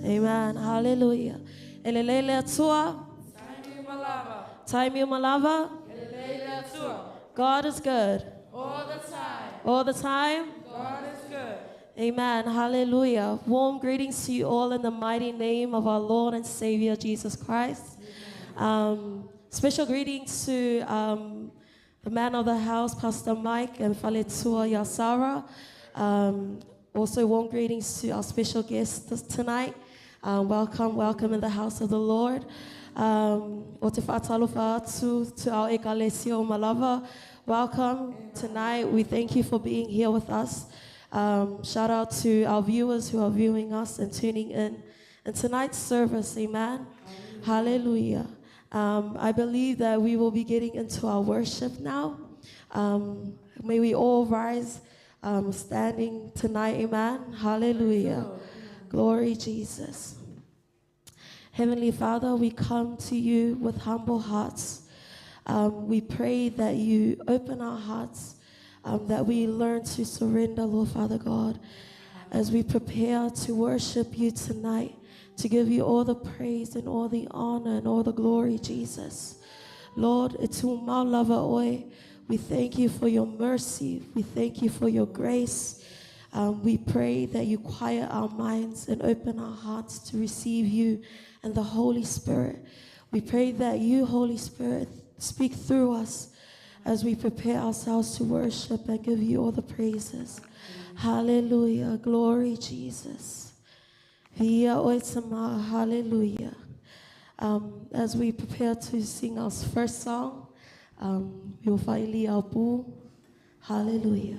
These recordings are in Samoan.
Amen. Hallelujah. E lelei le Atua. Taimi uma lava. God is good. All the time. All the time. God is good. Amen. Hallelujah. Warm greetings to you all in the mighty name of our Lord and Savior Jesus Christ. Special greetings to the man of the house, Pastor Mike, and Faletua Yasara. Also, warm greetings to our special guests tonight. Welcome, welcome in the house of the Lord. O te whātalofa atu to our ekalesia o Malava. Welcome tonight. We thank you for being here with us. Shout out to our viewers who are viewing us and tuning in in tonight's service. Amen. Hallelujah. I believe that we will be getting into our worship now. May we all rise standing tonight. Amen. Hallelujah. Glory Jesus. Heavenly Father, we come to you with humble hearts. We pray that you open our hearts, that we learn to surrender, Lord Father God, as we prepare to worship you tonight, to give you all the praise and all the honor and all the glory, Jesus. Lord, we thank you for your mercy. We thank you for your grace. We pray that you quiet our minds and open our hearts to receive you and the Holy Spirit. We pray that you, Holy Spirit, speak through us as we prepare ourselves to worship and give you all the praises. Hallelujah. Glory, Jesus. Hallelujah. As we prepare to sing our first song, we will Hallelujah.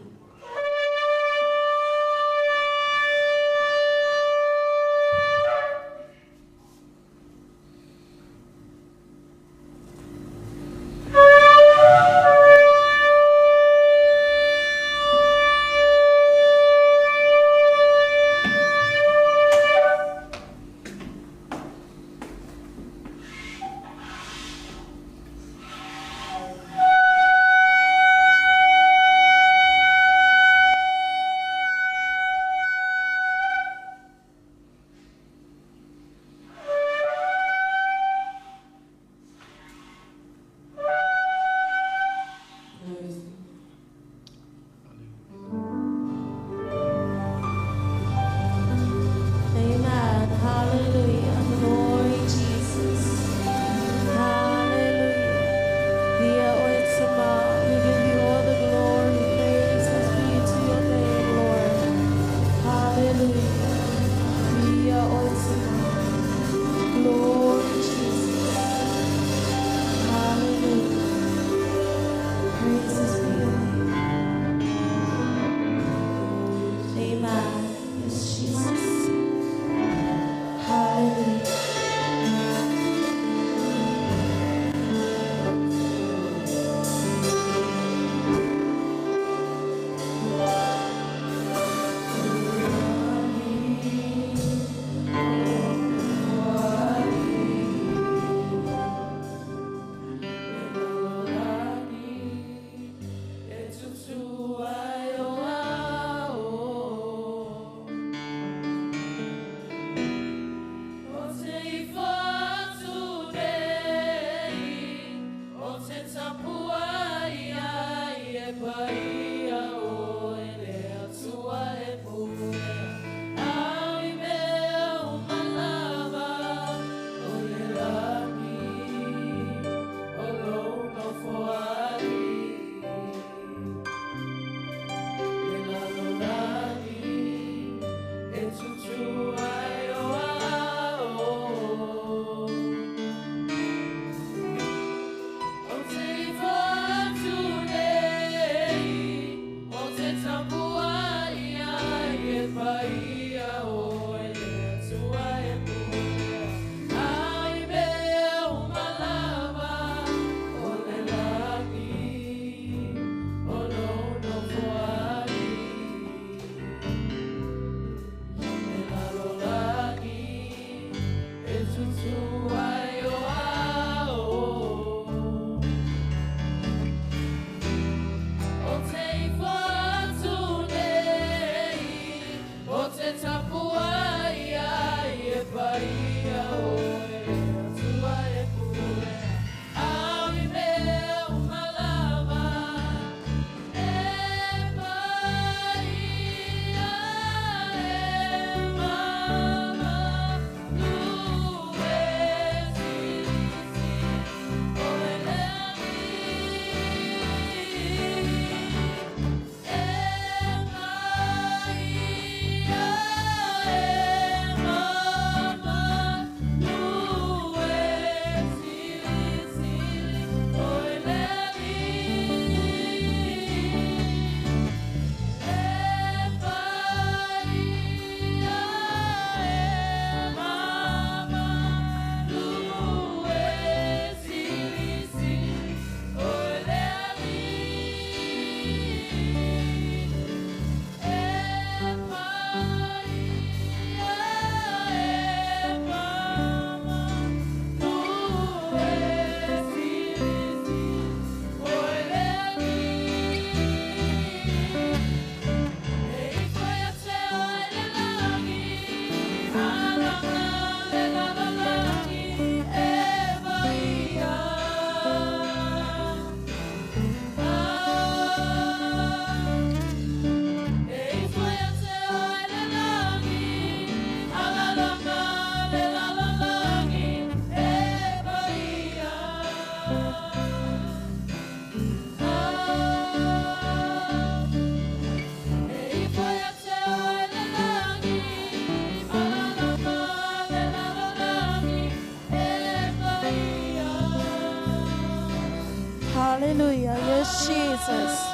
Jesus.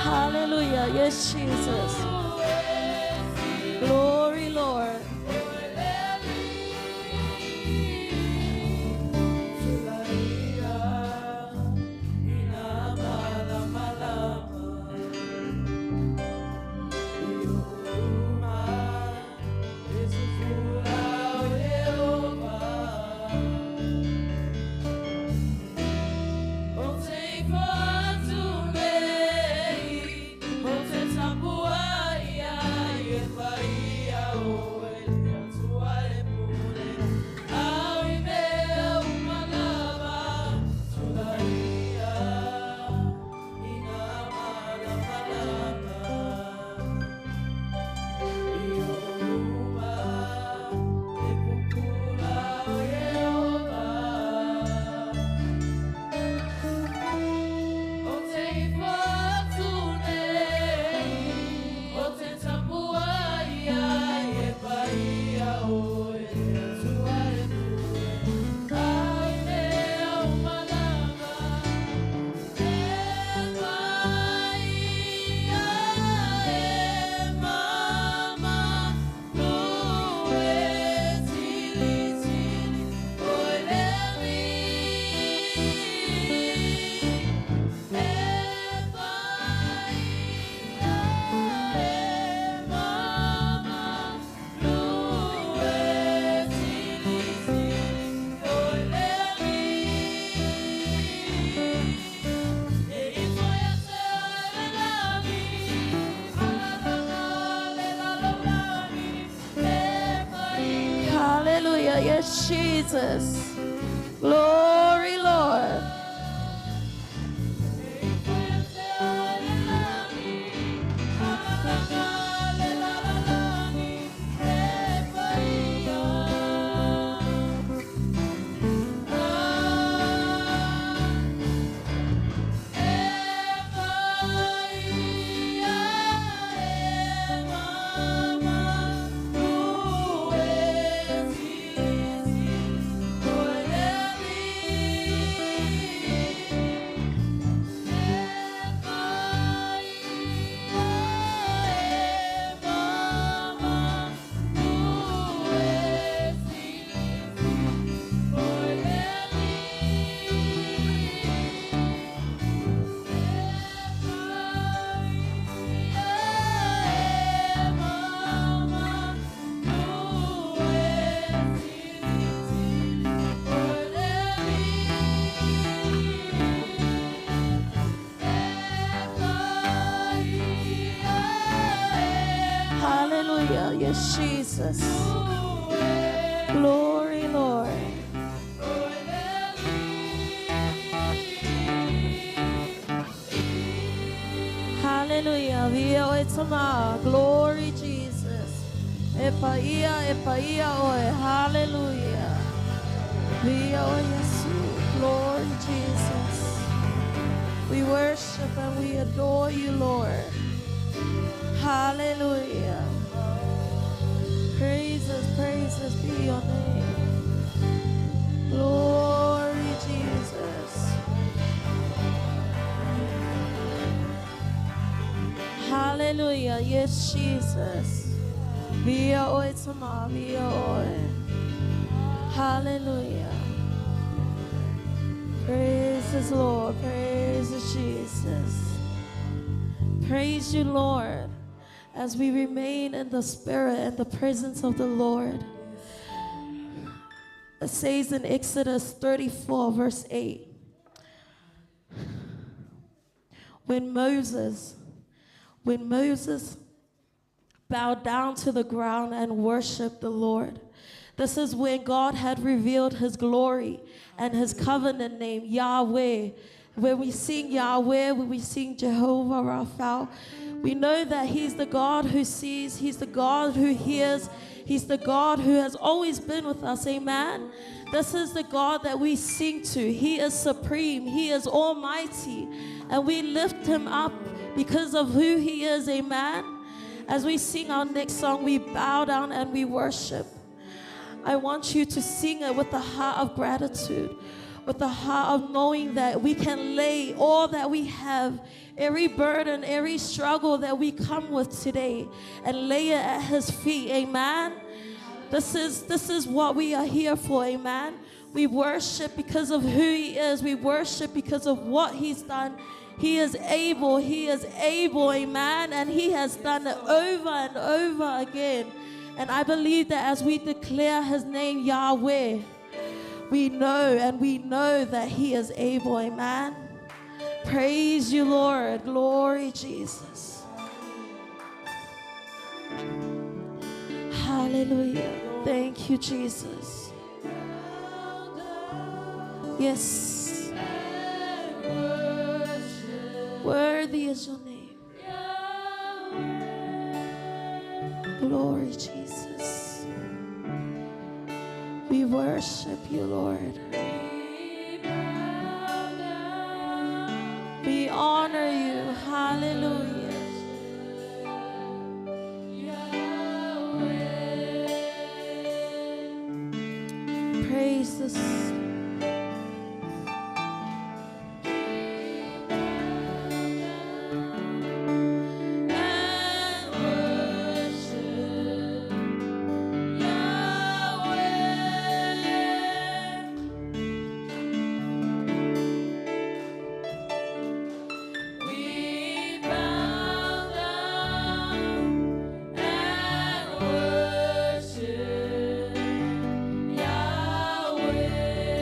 Hallelujah. Yes, Jesus. Glory, Lord. Hallelujah. Yes, Jesus. Glory, Lord. Hallelujah. Yes, Jesus. Glory, Lord. Hallelujah. Via oe tama. Glory, Jesus. E paia, e paia oe. Hallelujah. Via oe Yesu. Glory, Jesus. We worship and we adore you, Lord. Hallelujah. Praises, praises be your name. Glory, Jesus. Hallelujah. Yes, Jesus. Via oi tama, via oi. Hallelujah. Praises, Lord. Praises, Jesus. Praise you, Lord, as we remain in the Spirit and the presence of the Lord. It says in Exodus 34, verse 8, when Moses, when Moses bowed down to the ground and worshiped the Lord, This is when God had revealed his glory and his covenant name, Yahweh. When we sing Yahweh, when we sing Jehovah Raphah, we know that he's the God who sees, he's the God who hears, he's the God who has always been with us. Amen. This is the God that we sing to. He is supreme, he is almighty, and we lift him up because of who he is. Amen. As we sing our next song, we bow down and we worship. I want you to sing it with a heart of gratitude, with the heart of knowing that we can lay all that we have, every burden, every struggle that we come with today, and lay it at his feet. Amen. This is what we are here for. Amen. We worship because of who he is. We worship because of what he's done. He is able. He is able. Amen. And he has done it over and over again. And I believe that as we declare his name, Yahweh, we know and we know that he is able. Amen. Praise you, Lord. Glory, Jesus. Hallelujah. Thank you, Jesus. Yes. Worthy is your name. Glory, Jesus. We worship you, Lord. We honor you. Hallelujah. Praise this. Worship Yahweh.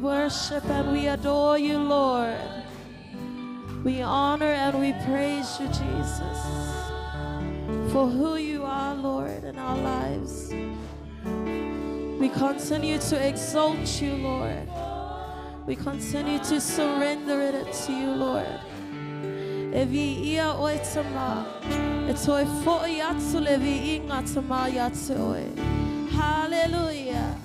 Worship and we adore you, Lord. We honor and we praise you, Jesus, for who you are, Lord, in our lives. We continue to exalt you, Lord. We continue to surrender it to you, Lord. E vi ia oe tama, e toi fo'i atu le vi inga tama ia te oe. Hallelujah.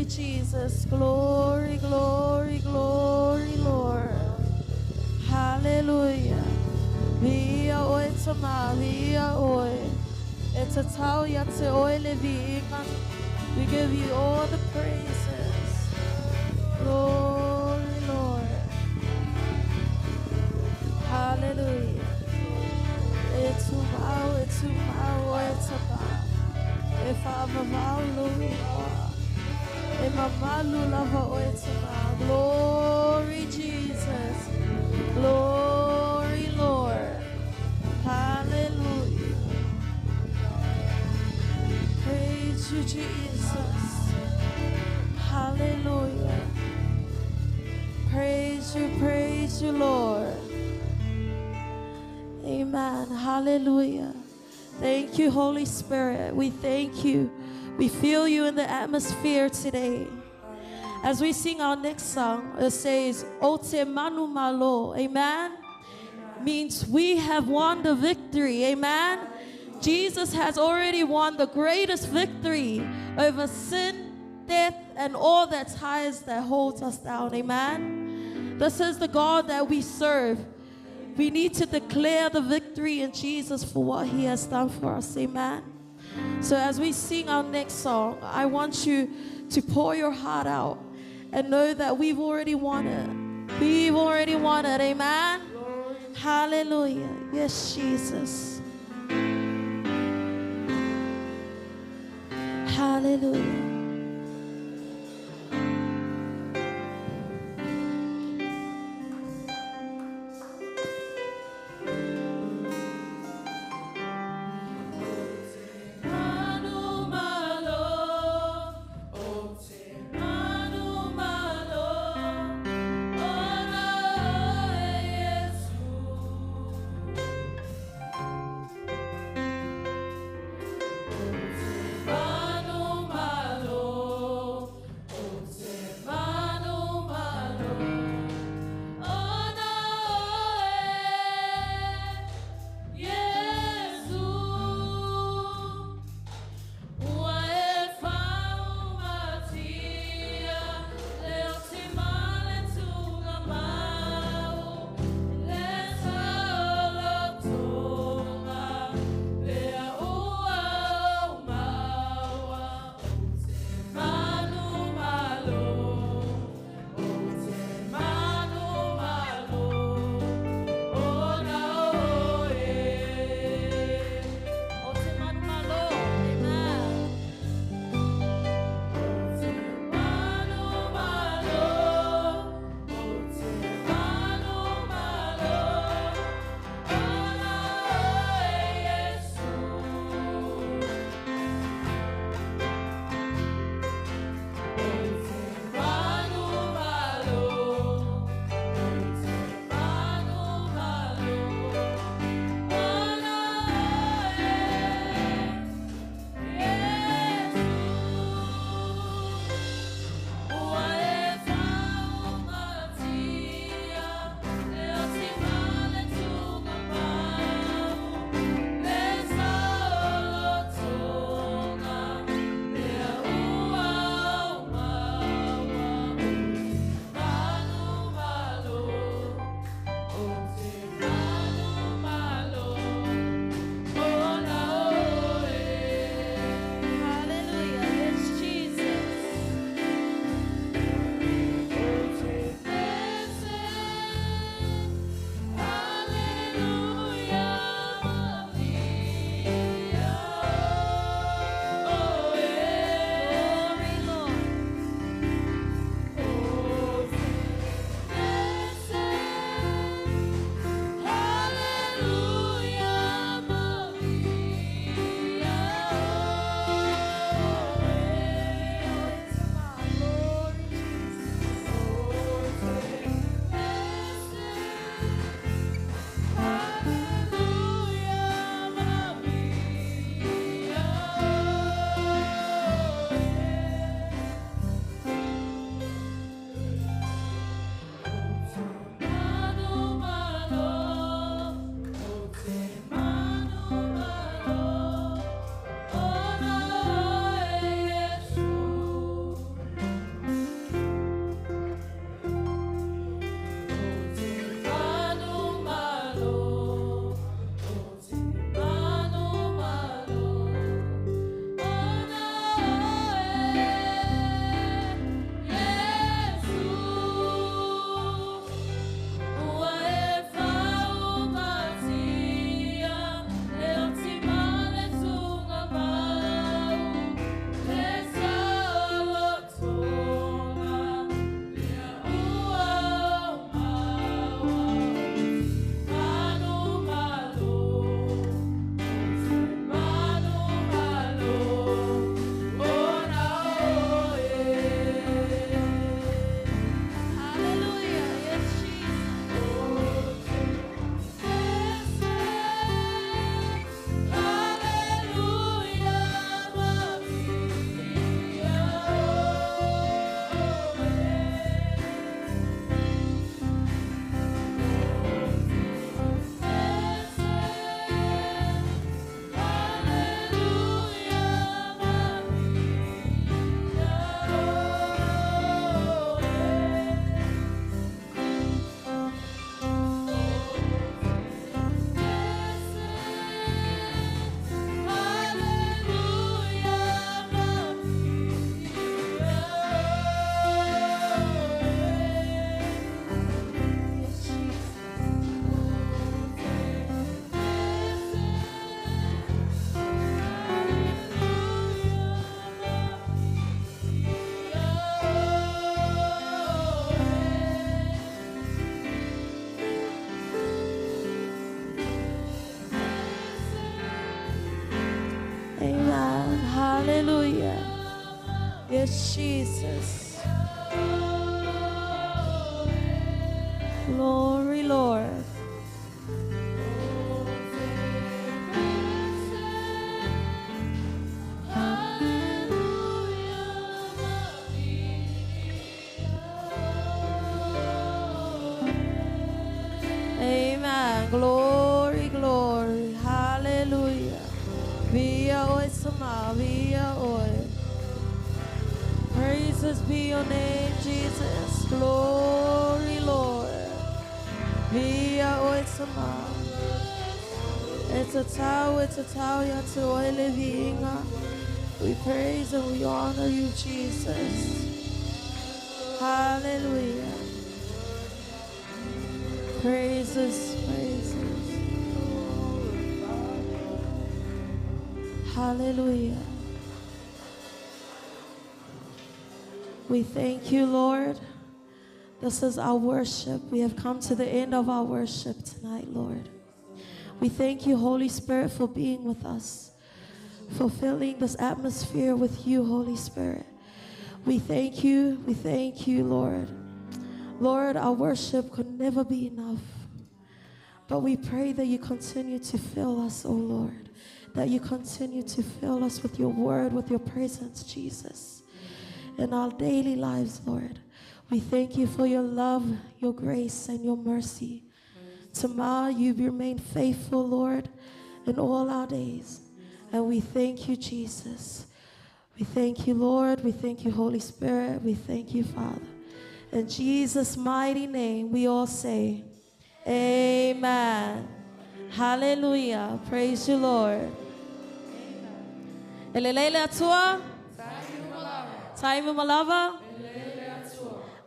Jesus, glory, glory, glory, Lord. Hallelujah. Via oe tama, via oe. E te tau ia te oe le viinga. We give you all the praises. Glory, Lord. Hallelujah. E tumau oe tama. E whaavavau lua. E mamalu lava oe tama. Glory, Jesus. Glory, Lord. Hallelujah. Praise you, Jesus. Hallelujah. Praise you, Lord. Amen. Hallelujah. Thank you, Holy Spirit. We thank you. We feel you in the atmosphere today. As we sing our next song, it says, O te manu malo. Amen? Means we have won the victory. Amen? Jesus has already won the greatest victory over sin, death, and all that ties that holds us down. Amen? This is the God that we serve. We need to declare the victory in Jesus for what he has done for us. Amen? So as we sing our next song, I want you to pour your heart out and know that we've already won it. We've already won it. Amen? Hallelujah. Yes, Jesus. Hallelujah. Manu malo. Hallelujah. Yes, Jesus. Glory, Lord. Amen. Glory, glory. Hallelujah. Via oi sama, via oi. Praises be your name, Jesus. Glory, Lord. Via oi sama. It's a tau, ya te oi le viinga. We praise and we honor you, Jesus. Hallelujah. Praises, praises. Hallelujah. We thank you, Lord. This is our worship. We have come to the end of our worship tonight, Lord. We thank you, Holy Spirit, for being with us, for filling this atmosphere with you, Holy Spirit. We thank you. We thank you, Lord. Lord, our worship could never be enough. But we pray that you continue to fill us, O Lord, that you continue to fill us with your word, with your presence, Jesus, in our daily lives, Lord. We thank you for your love, your grace, and your mercy. Tomorrow you remain faithful, Lord, in all our days. And we thank you, Jesus. We thank you, Lord. We thank you, Holy Spirit. We thank you, Father. In Jesus' mighty name, we all say, Amen. Hallelujah. Praise you, Lord. Elelele atua. Taimu malava.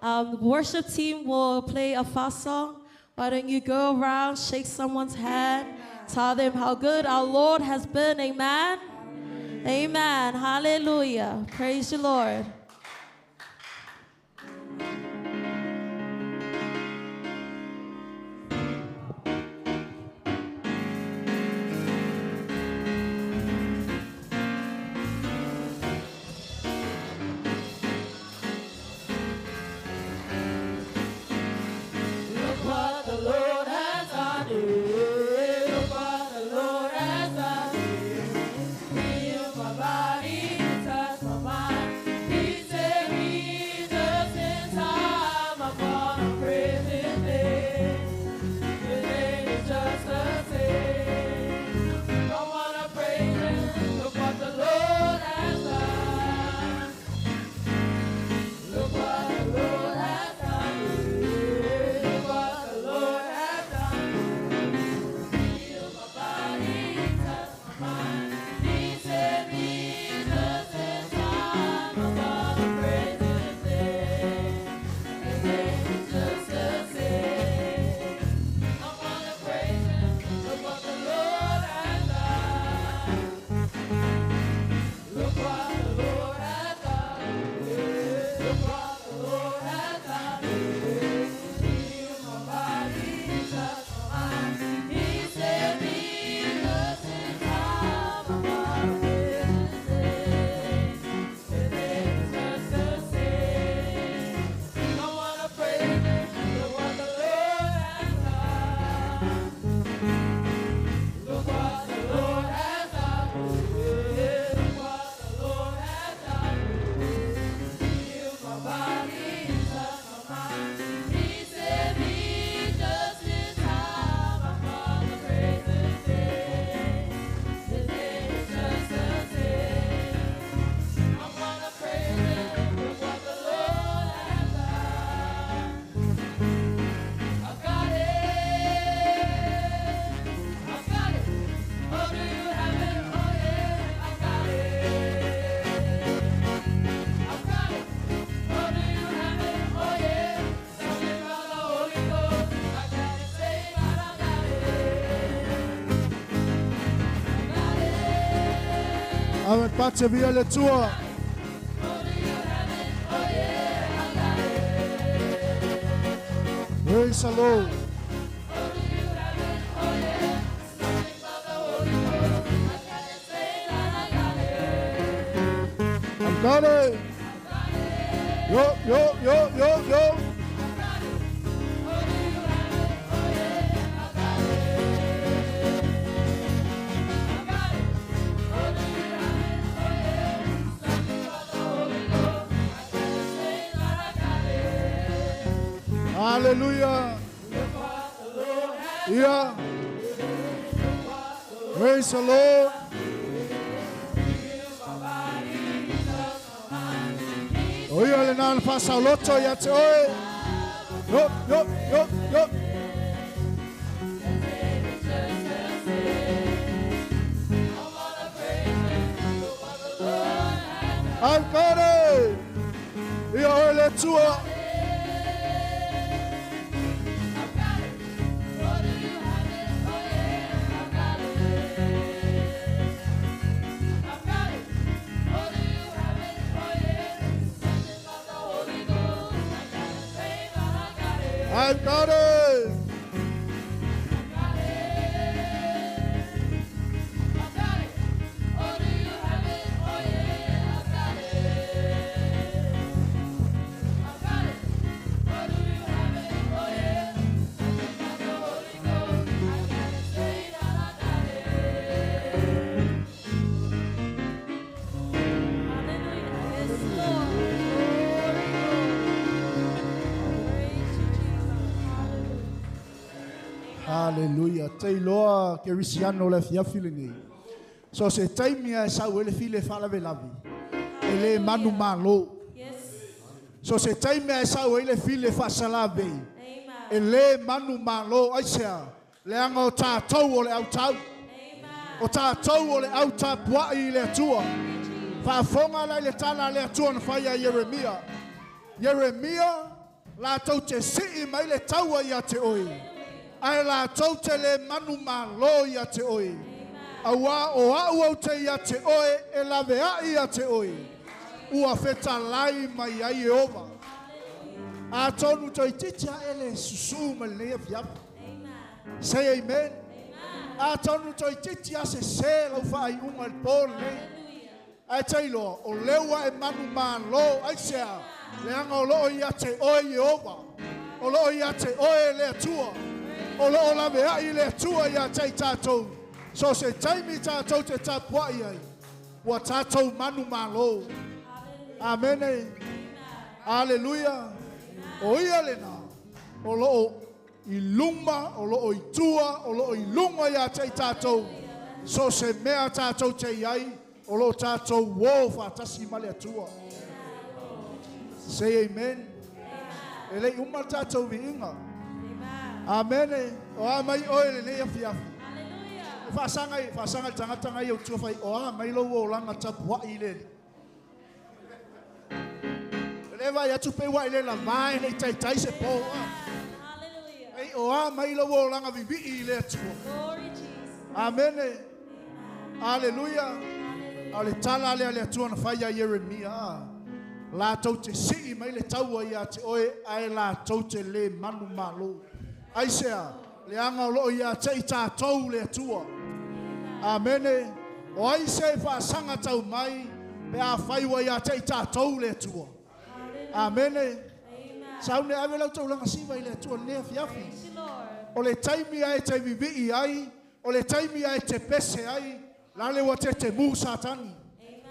The worship team will play a fast song. Why don't you go around, shake someone's hand, tell them how good our Lord has been. Amen. Amen. Hallelujah. Praise you, Lord. Look what the Lord has done. Look what the Lord has done. Heal my body, touch my mind. He saved me just in time. I'm gonna praise His name. His name is just the same. I wanna praise Him. Look what the Lord has done. Look what the Lord has done. Look what the Lord has done. Heal my body, touch my mind. He saved me just in time. I'm gonna praise His name. His name is just the same. I'm gonna praise Him. Look what the Lord has done. Look what the Lord has done. Look what the Lord has done. Heal my body, touch my mind. He saved me just in time. I'm gonna praise His name. His name is just the same. I wanna praise Him. Look what the Lord has done. Look what the Lord has done. Look what the Lord has done. Heal my body, touch my mind. He saved me just in time. I'm gonna praise His name. His name is just the same. I'm gonna praise Him. Look what the Lord has done. I got it. I got it. Oh, do you have it? Oh, yeah, I got it. I got it. Oh, do you have it? Oh, yeah. Something about the Holy Ghost. I can't say, but I got it. I got it. Ave pace via le tua. Oh, do you have it? Oh, yeah, I got it. Praise the Lord. Oh, do you have it? Oh, yeah. Something about the Holy Ghost. I can't say that I got it. I've got it. Yo, yo, yo, yo, yo. Hallelujah. Yeah. Praise the Lord. O ia le nā na whasauloto ia te oe. Yo, yo, yo, yo. I've got it. Ia oe le tua. I've got it. Hallelujah. Yes, Lord. Glory, glory. Praise you, Jesus. Hallelujah. Hallelujah. Te iloa ke risiano le fiafi lenei. So se taimi a e sau ele file whaalawe lavi. E le manu malo. Yes. So se taimi a e sau ele file whaasalave. Amen. E le manu malo aisea. Le anga o tātou o le au tau. Amen. O tātou o le au tapuai i le atua. Whaafonga lai le tala le atua na whaia Jeremia. Jeremia, la tau te sii mai le taua ia te oi. Ai la tau te le manu malo ia te oi. Aua o au au te ia te oe e lawe ai ia te oi. Ua wheta lai mai ai e ova. A tonu toi titi a ele susu mai lea fiapi. Amen. Say amen. A tonu toi titi a se se lau whaai unga le pōle nei. Ai teiloa, o leua e manu malo, ai sea, le anga o loo ia te oe Iehova. O loo ia te oe le atua. O loo lawe ai le atua ia te tātou. So se taimi tātou te tapuai ai. Ua tātou manu malo. Amene. Aleluia. O ia le nā. O loo i luma, o loo i tua, o loo i lunga ia te tātou. So se mea tātou te iai, o loo tātou wō whātasi ma le atua. Say amen. E lei uma tātou viinga. Amen. Amene. O a mai oe le nei afi afi. Hallelujah. E whaasanga i, whaasanga i tangata ngai au tua whai, o a mai lau o langa tapuai i le. E le vai atu pe wai le la vai le tai tai se po. Hallelujah. Ei o a mai lau o langa vivi i le atua. Glory, Jesus. Amene. Aleluia. A le tala le ale atua na whai a Jeremia. La tau te sii mai le taua ia te oe, ai la tau te le manu malo. Ai sea, le anga o loo ia te i tātou le atua. Amene. O ai se whaasanga tau mai, pe a whaiwa ia te i tātou le atua. Amene. Amen. Saune ave lau taulanga siva i le atua lea fiafi. Praise you, Lord. O le taimi ai te vivi ai, o le taimi ai te pese ai, lale ua te te mū satani.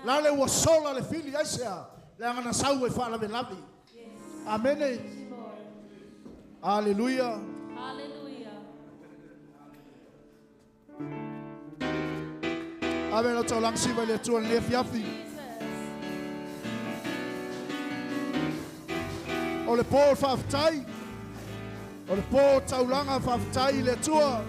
Lale ua sola le fili ai sea, le anga na sau e whaalawe lavi. Amene. Praise you, Lord. Hallelujah. Hallelujah. Ave lau taulanga siva i le atua lea fiafi. Jesus. O le pō whaaftai, o le pō taulanga whaaftai i le atua.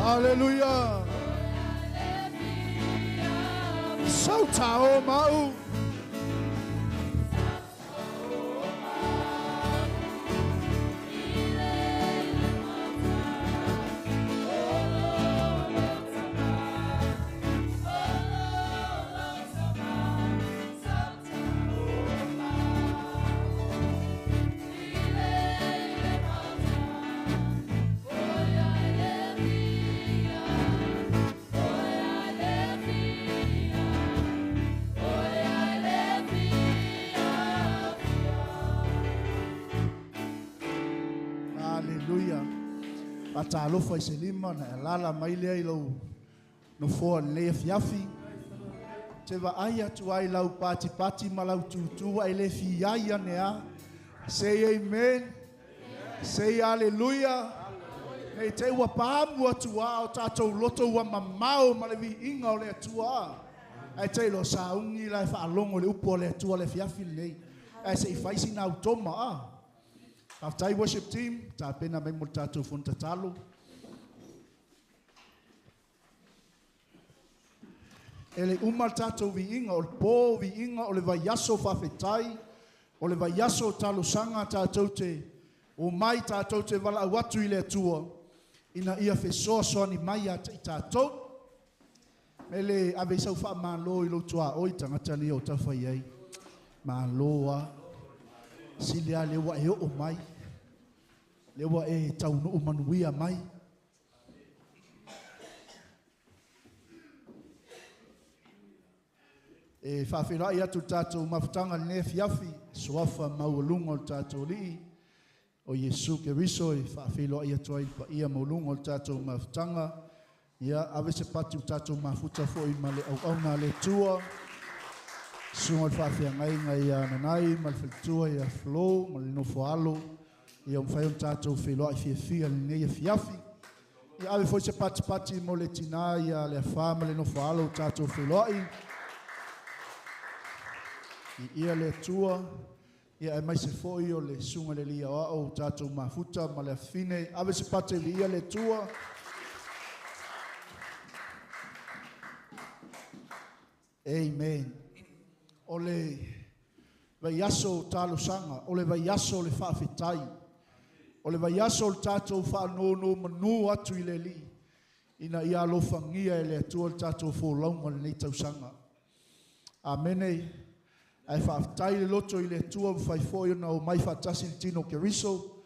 Hallelujah. Sauta o mau. Faatalofa i se lima na e alaala mai lea i lou nofoa i lenei afiafi. Te vaai atu ai i lau patipati ma lau tūtū a e le fiai ane lava. Say amen. Say hallelujah. Ne i te i ua pamu atu lava o tatou loto ua mamao ma le viiga o le Atua. Ae te iloa sauni la e faalogo i le upu a le Atua i le afiafi lenei. Ae se i fai sina automa a. Faafetai worship team, tapena mai mo le tatou fono tatalo. E le uma le tatou viiga, o le po viiga, o le vaiaso faafetai, o le vaiaso talosaga tatou te omai tatou te valaau atu i le Atua ina ia fesoasoani mai ia te i tatou. Me le ave i sau faamalo i lou tuaoi tagata nei o tafa i ai. Malo a. Sili lava lea ua e oo mai, lea ua e taunuu manuia mai. E faafeiloai atu i le tatou mafutaga i lenei afiafi, suafa maualuga o le tatou Alii, o Iesu Keriso e faafeiloai atu ai i le paia maualuga o le tatou mafutaga. Ia, ave se pati ua tatou mafuta foi ma le auauna a le Atua, susuga i le faafeagaiga ia Nanai ma le faletua ia Flo ma le nofo a alo, ia ua mafai ona tatou feiloai fiafia i lenei afiafi. Ia ave foi se patipati mo le tina ia Leafa ma le nofo a alo ua tatou feiloai. Viia le Atua. Ia aemaise foi o le susuga i le Alii Aoao ua tatou mafuta ma le afafine. Ave se pati e viia le Atua. Amen. O le vaiaso talosaga, o le vaiaso o le faafetai, o le vaiaso o le tatou faanonomanu atu i le Alii ina ia alofagia e le Atua le tatou folauga i lenei tausaga. Amene. Ae faafetai le loto i le Atua ua mafai foi ona omai faatasi le tino o Keriso,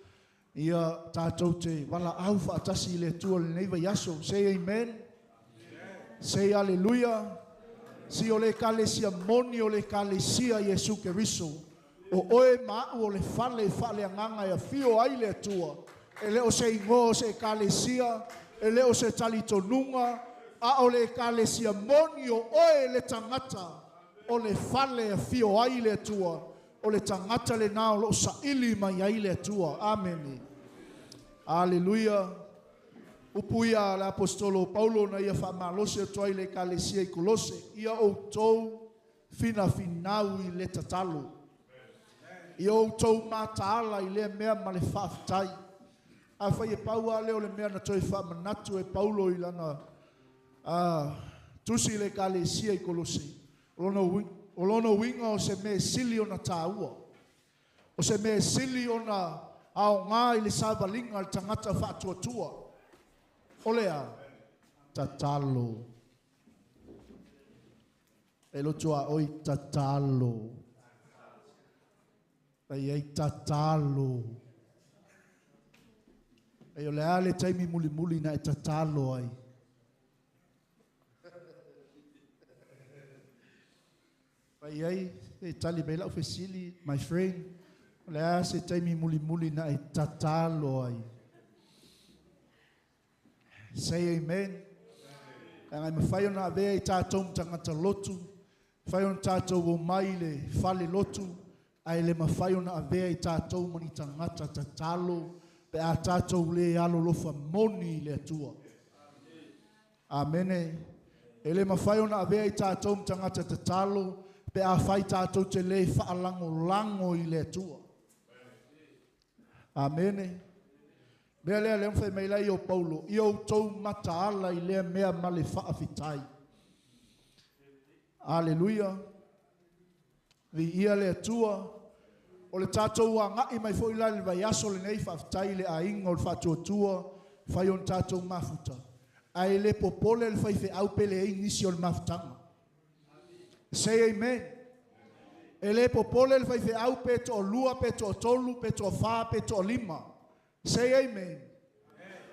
ia tatou te valaau faatasi i le Atua i lenei vaiaso. Say amen. Say hallelujah. Si o le Ekalesia moni o le Ekalesia Iesu Keriso, o oe ma a'u o le fale faaleagaga e afio ai le Atua. E le o se igoa o se Ekalesia, e le o se talitonuga, a o le Ekalesia moni o oe le tagata o le fale e afio ai le Atua, o le tagata lena o lo o saili mai ai le Atua. Amene. Aleluia. Upu ia a le Aposetolo o Paulo na ia faamalosi atu ai i le Ekalesia i Kolose, Ia outou finafinau i le tatalo. Ia outou mataala i lea mea ma le faafetai. Afai e pau lava lea o le mea na toe faamanatu e Paulo i lana tusi i le Ekalesia i Kolose, o lona uiga o se mea e sili ona taua, o se mea e sili ona aoga i le savaliga a le tagata faatuatua, o le a? Tatalo. E loto a oi tatalo. Fai ai tatalo. Ai o le a le taimi mulimuli na e tatalo ai. Fai ai, e tali mai lau fesili, my friend, o le a se taimi mulimuli na e tatalo ai. Say amen. Leaga e mafai ona avea i tatou ma tagata lotu, mafai ona tatou omai i le fale lotu, ae le mafai ona avea i tatou ma ni tagata tatalo pe a tatou le alolofa moni i le Atua. Amene. E le mafai ona avea i tatou ma tagata tatalo pe afai tatou te le faalagolago i le Atua. Amene. Mea lea lea fai mai lai o Paulo, ia outou mataala i lea mea ma le faafetai. Aleluia. Viia le Atua. O le tatou agai mai foi la i le vaiaso lenei, faafetai i le aiga o le faatuatua, fai ona tatou mafuta. Ae le popole le faifeau pe leai nisi o le mafutaga. Say amen. E le popole le faifeau pe toalua, pe toatolu, pe toafa, pe toalima. Say amen.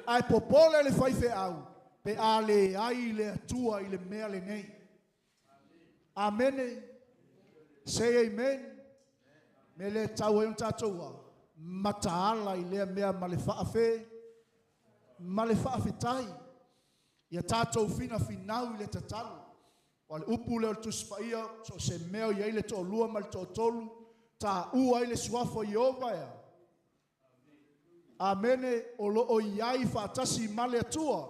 Ae popole le faifeau pe a leai le Atua i le mea lenei. Amene. Say amen. Me le tau ai ona tatou a mataala i lea mea ma le faafe. ma le faafetai. Ia tatou finafinau i le tatalo. Aua o le upu lea o le Tusi Paia, so o se mea o i ai le toalua ma le toatolu, taua ai le suafa o Ieova e a? Amene, o lo o i ai faatasi ma le Atua.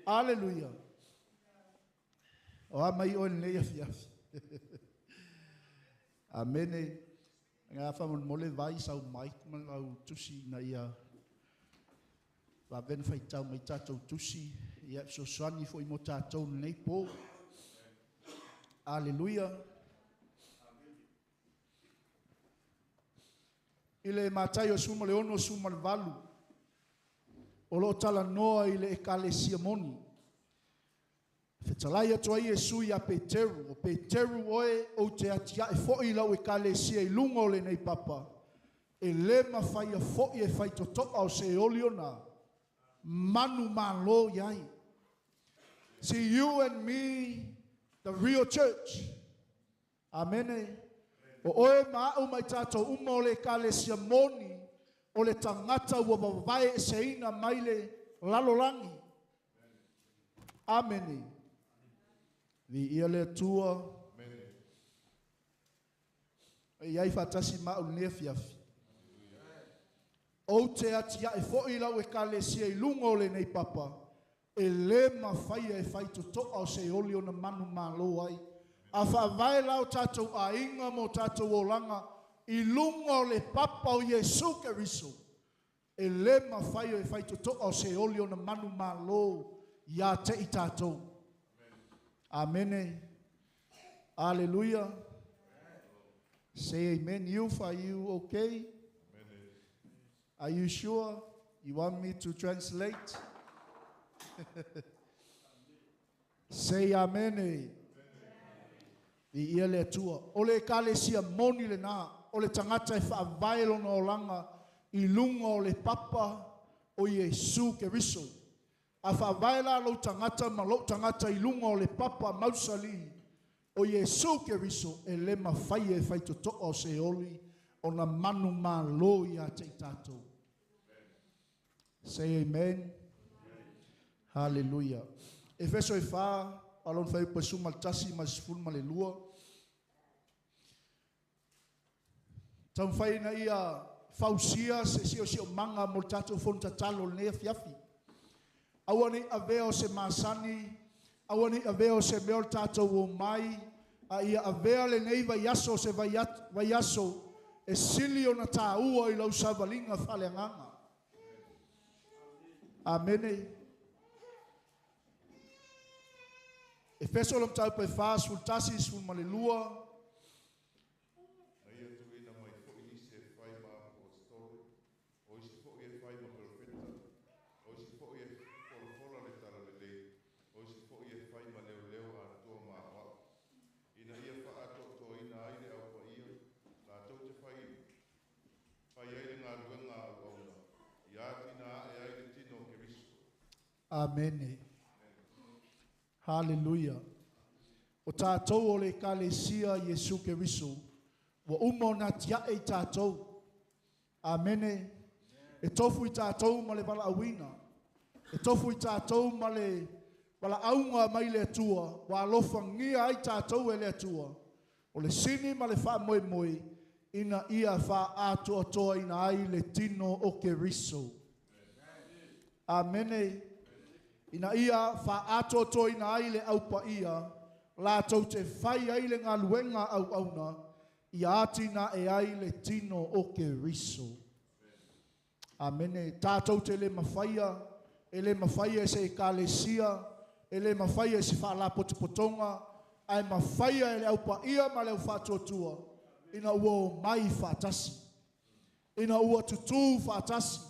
Aleluia. O a mai oe i lenei afiafi. Amene. Nga faamolemole vai sau mic ma lau tusi ina ia vave ona faitau mai tatou tusi, ia fesoasoani foi mo tatou i lenei po. Aleluia. I le Mataio 16, 18, o lo o talanoa i le ekalesia moni. Fetalai atu ai Iesu ia Peteru, O Peteru oe, ou te atiae foi lau ekalesia i luga o lenei papa, e lē mafaia foi e faitotoa o Seoli ona manumalo i ai. See you and me, the real church. Amene. O oe ma a'u ma i tatou uma o le Ekalesia moni, o le tagata ua vavae eseina mai le lalolagi. Amene. Viia le Atua. E i ai faatasi ma a'u i lenei afiafi. Ou te atiae foi lau Ekalesia i luga o lenei papa, e lē mafaia e faitotoa o Seoli ona manumalo ai. A faavae la o tatou aiga ma o tatou olaga i luga o le papa o Iesu Keriso, e lē mafai e faitotoa o Seoli ona manumalo ia te i tatou. Amene. Aleluia. Say amen. Youth, are you okay? Are you sure? You want me to translate? Say amen. Viia le Atua. O le ekalesia moni lena, o le tagata e faavae lona olaga i luga o le papa o Iesu Keriso. A faavae la lou tagata ma lou tagata i luga o le papa mausali o Iesu Keriso, e lē mafai e faitotoa o Seoli ona manumalo ia te i tatou. Say amen. Hallelujah. Efeso e fa, alon fai pa suma tasi ma sefulu ma le lua. Taumafai ina ia fausia se siosiomaga mo le tatou fono tatalo i lenei afiafi. Aua ne i avea o se masani, aua ne i avea o se mea o le tatou omai, a ia avea lenei vaiaso o se vaiaso e sili ona taua i lau savaliga faaleagaga. Amene. Efeso le mataupu e 4, 11, 12. Na ia tuuina mai foi nisi e fai ma aposetolo, o isi foi e fai ma perofeta, o isi foi e folafola le talalelei, o isi foi e fai ma leoleo atoa ma aoao, ina ia faaatoatoaina ai le Au Paia, latou te fai fai ai le galuega a auauna, ia atinae ai le tino o Keriso. Amene. Haleluia. O tatou o le Ekalesia Iesu Keriso, ua uma ona atiae i tatou. Amene. E tofu i tatou ma le valaauina. E tofu i tatou ma le valaauga mai le Atua, ua alofagia ai tatou e le Atua. O le sini ma le faamoemoe, ina ia faaatoatoaina ai le tino o Keriso. Amene. Ina ia faaatoatoaina ai le Au Paia, latou te fai ai le galuega auauna, ia atinae ai le tino o Keriso. Amene. Tatou te le mafaia, e le mafaia e se ekalesia, e le mafaia e se faalapotopotoga, ae mafaia e le Au Paia ma le Au Faatuatua, ina ua omai faatasi, ina ua tutū faatasi,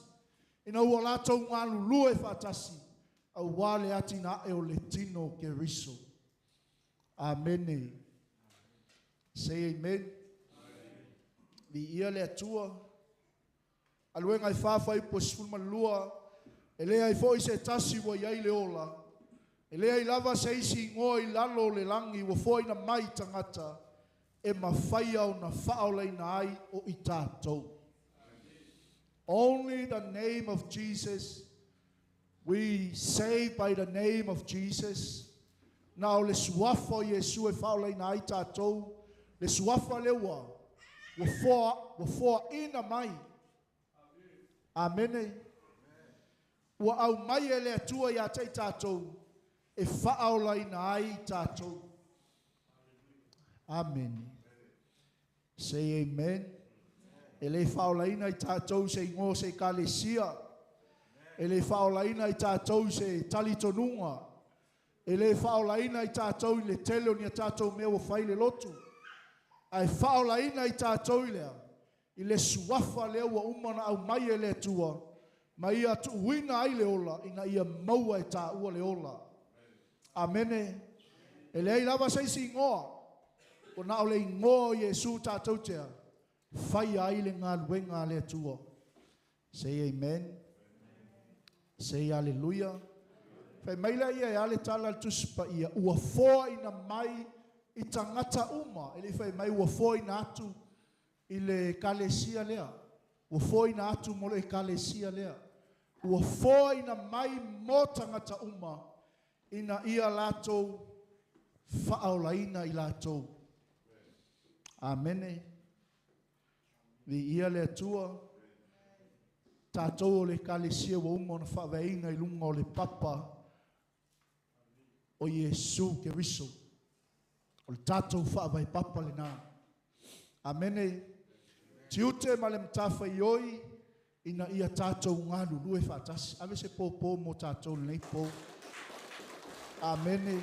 ina ua latou galulue faatasi, aua le atinae o le tino o Keriso. Amene. Say amen. Viia le Atua. Galuega e fa fuaiupu e 12, E leai foi se tasi ua i ai le ola, e leai lava se isi igoa i lalo o le lagi ua foaina mai i tagata e mafaia ona faaolaina ai o i tatou. Only the name of Jesus. We save by the name of Jesus. Na o le suafa o Iesu e faaolaina ai tatou, le suafa lea ua ua foa ua foaina mai. Amene. Ua aumai e le Atua ia te i tatou e faaolaina ai tatou. Amene. Say amen. E le faaolaina i tatou se igoa o se ekalesia. E le faaolaina i tatou se talitonuga. E le faaolaina i tatou i le tele o ni a tatou mea ua fai i le lotu. Ae faaolaina i tatou i le a? I le suafa lea ua uma ona aumai e le Atua ma ia tuuina ai le ola ina ia maua e taua le ola. Amene. E leai lava se isi igoa, ua na o le igoa o Iesu tatou te faia ai le galuega a le Atua. Say amen. Say hallelujah. Fai mai laia e a le tala a le Tusi Paia, ua foaina mai i tagata uma. E le i fai mai ua foaina atu i le ekalesia lea, ua foaina atu mo le ekalesia lea, ua foaina mai mo tagata uma ina ia latou faaolaina i latou. Amene. Viia le Atua. Tatou o le ekalesia ua uma ona faavaeina i luga o le papa o Iesu Keriso. O le tatou faavae papa lena. Amene. Tiute ma le matafaioi ina ia tatou galulue faatasi. Ave se pōpō mo tatou lenei po. Amene.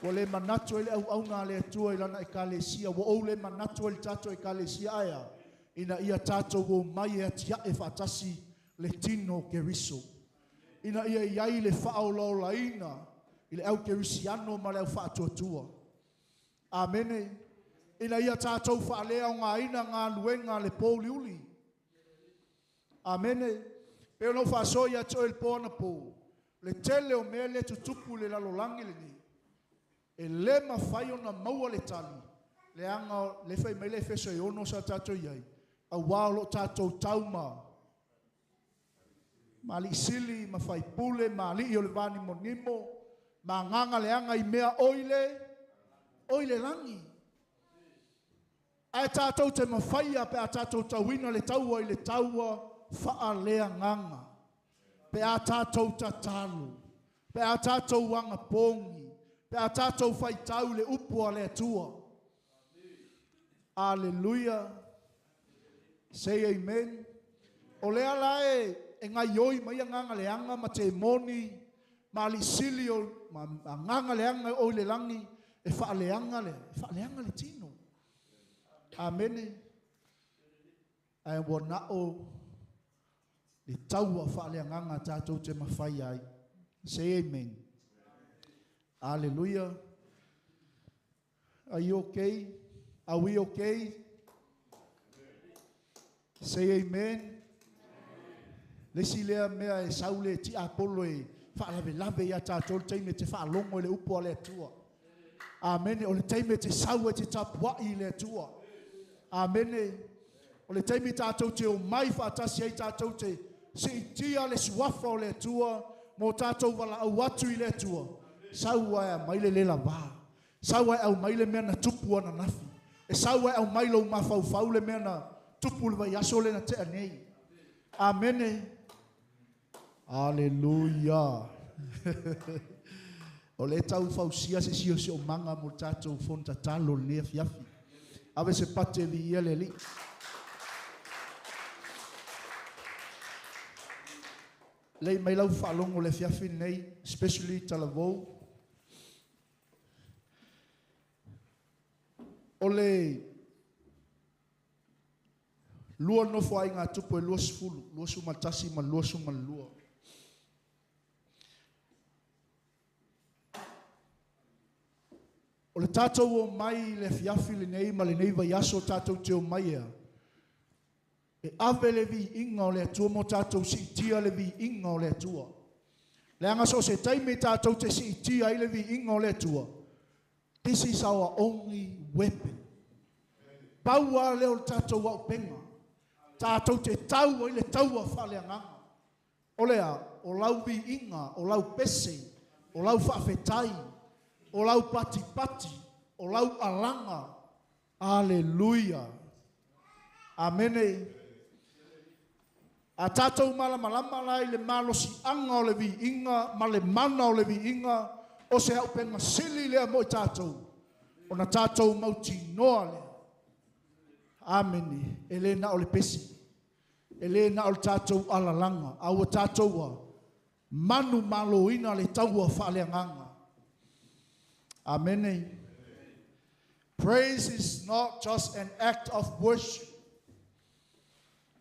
Ua le manatu ai le auauna a le Atua i lana ekalesia. Ua ou le manatu ai le tatou ekalesia ae a? Ina ia tatou omai e atiae faatasi le tino o Keriso. Ina ia i ai le faaolaolaina i le au kerisiano ma le au faatuatua. Amene. Ina ia tatou faaleaogaina galuega a le pouliuli. Amene. Pei ona ou faasoa ia te oe i le po anapo, le tele o mea lea e tutupu i le lalolagi lenei, e le mafai ona maua le tali, leaga o lea e fai mai le Efeso e 6 sa tatou i ai, aua o lo o tatou tau ma ma alii sili, ma faipule, ma alii o le vanimonimo, ma agaga leaga i mea o i le, o i le lagi. Ae tatou te mafaia pe a tatou tauina le taua i le taua faaleagaga, pe a tatou tatalo, pe a tatou agapogi, pe a tatou faitau i le upu a le Atua. Aleluia. Say amen. O lea la e, e gaioi mai agaga leaga ma temoni ma alii sili o, ma agaga leaga o i le lagi e faaleaga le, e faaleaga le tino. Amene. Ae ua na o le taua faaleagaga tatou te mafai ai. Say amen. Aleluia. Are you okay? Are we okay? Say amen. Le isi lea mea e sau le tiapolo e faalavelave ia tatou le taimi e te faalogo i le upu a le Atua. Amene. O le taimi e te sau e te tapuai i le Atua. Amene. O le taimi tatou te omai faatasi ai tatou te siitia le suafa o le Atua mo tatou valaau atu i le Atua. Sau ae aumai le lela va. Sau ae aumai le mea na tupu ananafi. E sau ae aumai lou mafaufau le mea na tupu le vaiaso lea na tea nei. Amene. Aleluia. O lea e tau fausia se siosiomaga mo le tatou fono tatalo i lenei afiafi. Ave se pate e viia le Alii. Lei mai lau faalogo i le afiafi lenei, especially talavou. O le lua nofoaiga a tupu e 20, 21 ma le 22. O le tatou omai i le afiafi lenei ma lenei vaiaso tatou te omai ea, e ave le viiga o le Atua mo tatou siitia le viiga o le Atua. Leaga so o se taimi tatou te siitia ai le viiga o le Atua, this is our only weapon. Pau lava lea o le tatou auupega, tatou te tau ai le taua faaleagaga. O le a? O lau viiga, o lau pese, o lau faafetai, o lau patipati, o lau alaga. Aleluia. Amene. A tātou malamalama la i le malosiaga o le viiga ma le mana o le viiga, o se auupega sili lea mo i tātou, ona tātou mautinoa lea. Amene. E le na o le pese. E le na o le tātou alalaga. A ua tātou ua manu maloina le taua faaleagaga. Amene. Praise is not just an act of worship,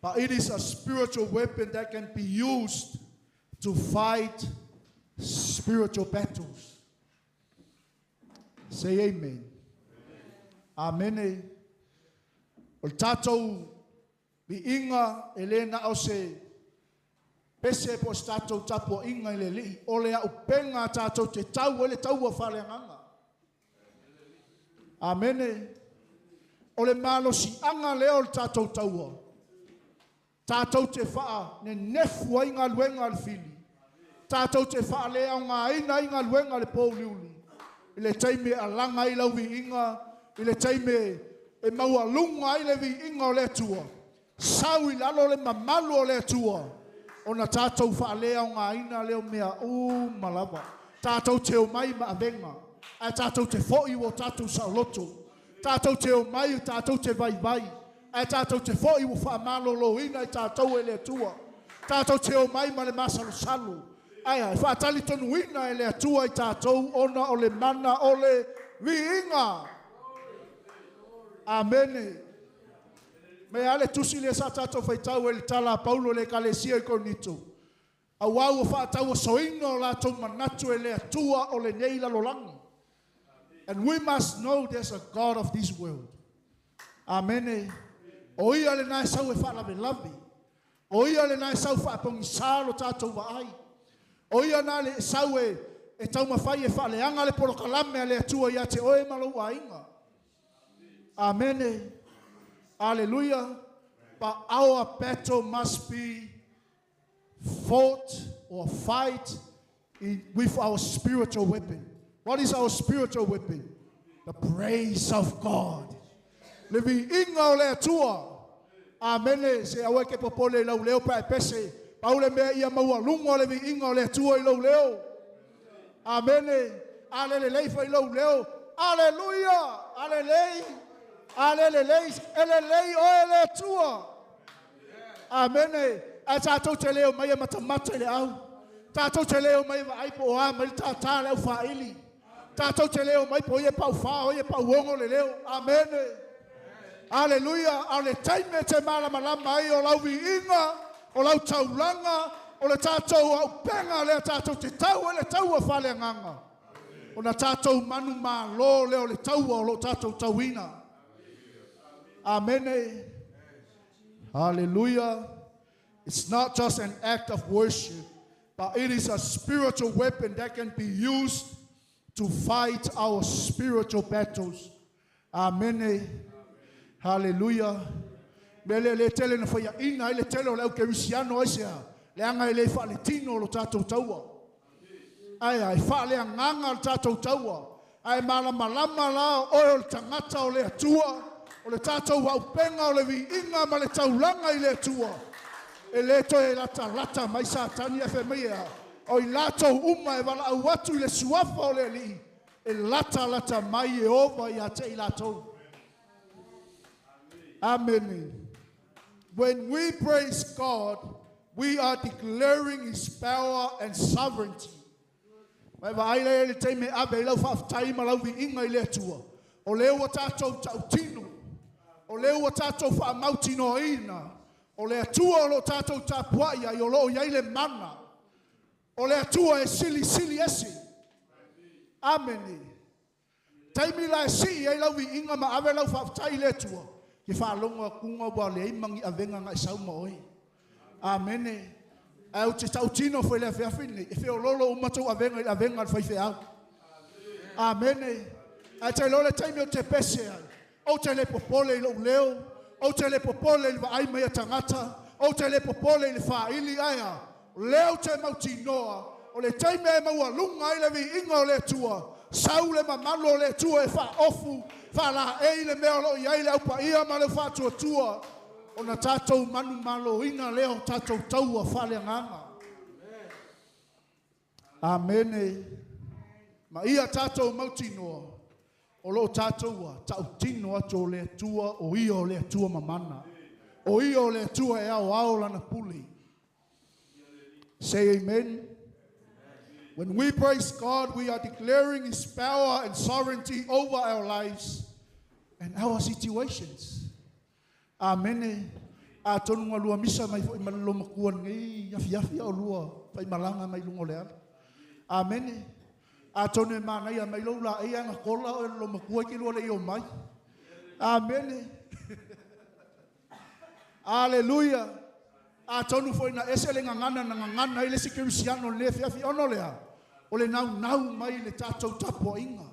but it is a spiritual weapon that can be used to fight spiritual battles. Say amen. Amen. O le tātou viiga e le na o se pese po o se tātou tapuaiga i le Alii, o le auupega a tātou te tau ai le taua faaleagaga. Amene. O le malosiaga lea o le tātou taua. Tātou te faanenefu ai galuega a le fili. Tātou te faaleaogaina ai galuega a le pouliuli. I le taimi e alaga ai lau viiga, i le taimi e maualuga ai le viiga o le Atua, sau i lalo le mamalu o le Atua, ona tātou faaleaogaina lea o mea uma lava. Tātou te omai ma avega, ae tātou te foi ua o tātou saoloto. Tātou te omai, tātou te vaivai, ae tātou te foi ua faamaloloina i tātou e le Atua. Tātou te omai ma le masalosalo, ae e faatalitonuina e le Atua i tātou ona o le mana o le viiga. Amene. Me ale tusi le sa tātou faitau e le tala a Paulo le ekalesia i Korinito. Auā ua faatauasoina o latou manatu e le Atua o lenei lalolagi. And we must know there's a God of this world. Amene. O ia lena e sau e faalavelave. O ia lena e sau faapogisā lo tātou vaai. O ia na le sau e taumafai e faaleaga le polokalame a le Atua ia te oe ma lou aiga. Amene. Aleluia. But our battle must be fought or fight with our spiritual weapon. What is our spiritual weapon? The praise of God. Le viiga o le Atua. Amene. Se aua e ke popole i lau leo pe a e pese. Pau le mea ia maualuga le viiga o le Atua i lou leo. Amene. A le lelei foi lou leo. Aleluia. Alelei. Alelelei. E lelei oe le Atua. Amene. Ae tātou te le omai e matamata i le au. Tātou te le omai e vaai po o a mai le tātā le aufāili. Tātou te le omai po o ai e pauwhā, o ai e pauogo le leo. Amene. Aleluia. A o le taimi e te malamalama ai o lau viiga, o lau taulaga, o le tātou auupega lea tātou te tau ai le taua faaleagaga. Ona tātou manumalo lea o le taua o lo o tātou tauina. Amene. Hallelujah. It's not just an act of worship, but it is a spiritual weapon that can be used to fight our spiritual battles. Amene. Hallelujah. Mea lea le tele na faiaina ai le tele o le au kerisiano aisea, leaga e le faaletino lo tātou taua. Ae a, e faaleagaga le tātou taua. Ae malamalama la oe o le tagata o le Atua, o le tātou auupega o le viiga ma le taulaga i le Atua. E le toe latalata mai Satani ae fai mai e a, o i latou uma e valaau atu i le suafa o le Alii, e latalata mai Ieova ia te i latou. Amene. When we praise God, we are declaring His power and sovereignty. Mai vaai lea i le taimi e ave ai lau faafetai ma lau viiga i le Atua, o lea ua tātou tautino, o lea ua tātou faamautinoaina, o le Atua o lo o tātou tapuai ai, o lo o i ai le mana, o le Atua e silisili ese. Amene. Taimi la e sii ai lau viiga ma ave lau faafetai i le Atua, ke faalogo akuga ua leai ma ni avega na e sau ma oe. Amene. Ae ou te tautino foi i le afiafi lenei, e feoloolo uma tou avega i le avega a le faifeau. Amene. Ae te iloa le taimi ou te pese ai, ou te le popole i lou leo, ou te le popole i le vaai mai a tagata, ou te le popole i le faaili, ae a? Leo te mautinoa, o le taime e maualuga ai le viiga o le Atua, sau le mamalu o le Atua e faaofu, faalaei le mea o loo i ai le aupaia ma le faatuatua, ona tatou manumaloina lea o tatou taua faaleagaga. Amene. Ma ia tatou mautinoa, o loo tatou ua tautino atu o le Atua, o ia o le Atua mamana. O ia o le Atua e ao ao lana pule. Say amen. When we praise God, we are declaring His power and sovereignty over our lives and our situations. Amen. A tonu ngā lua misa mai fo i malalo makua nei, afi afi o lua, fai malanga mai lungo le ala. Amen. A tonu e mana ia mai lau la e anga kola o lo makua ki lua le i o mai. Amen. Hallelujah. A tonu foi na ese le ngangana na ngangana i le si kristiano le fi afi ono lea. O le nau nau mai le tātou tapuainga.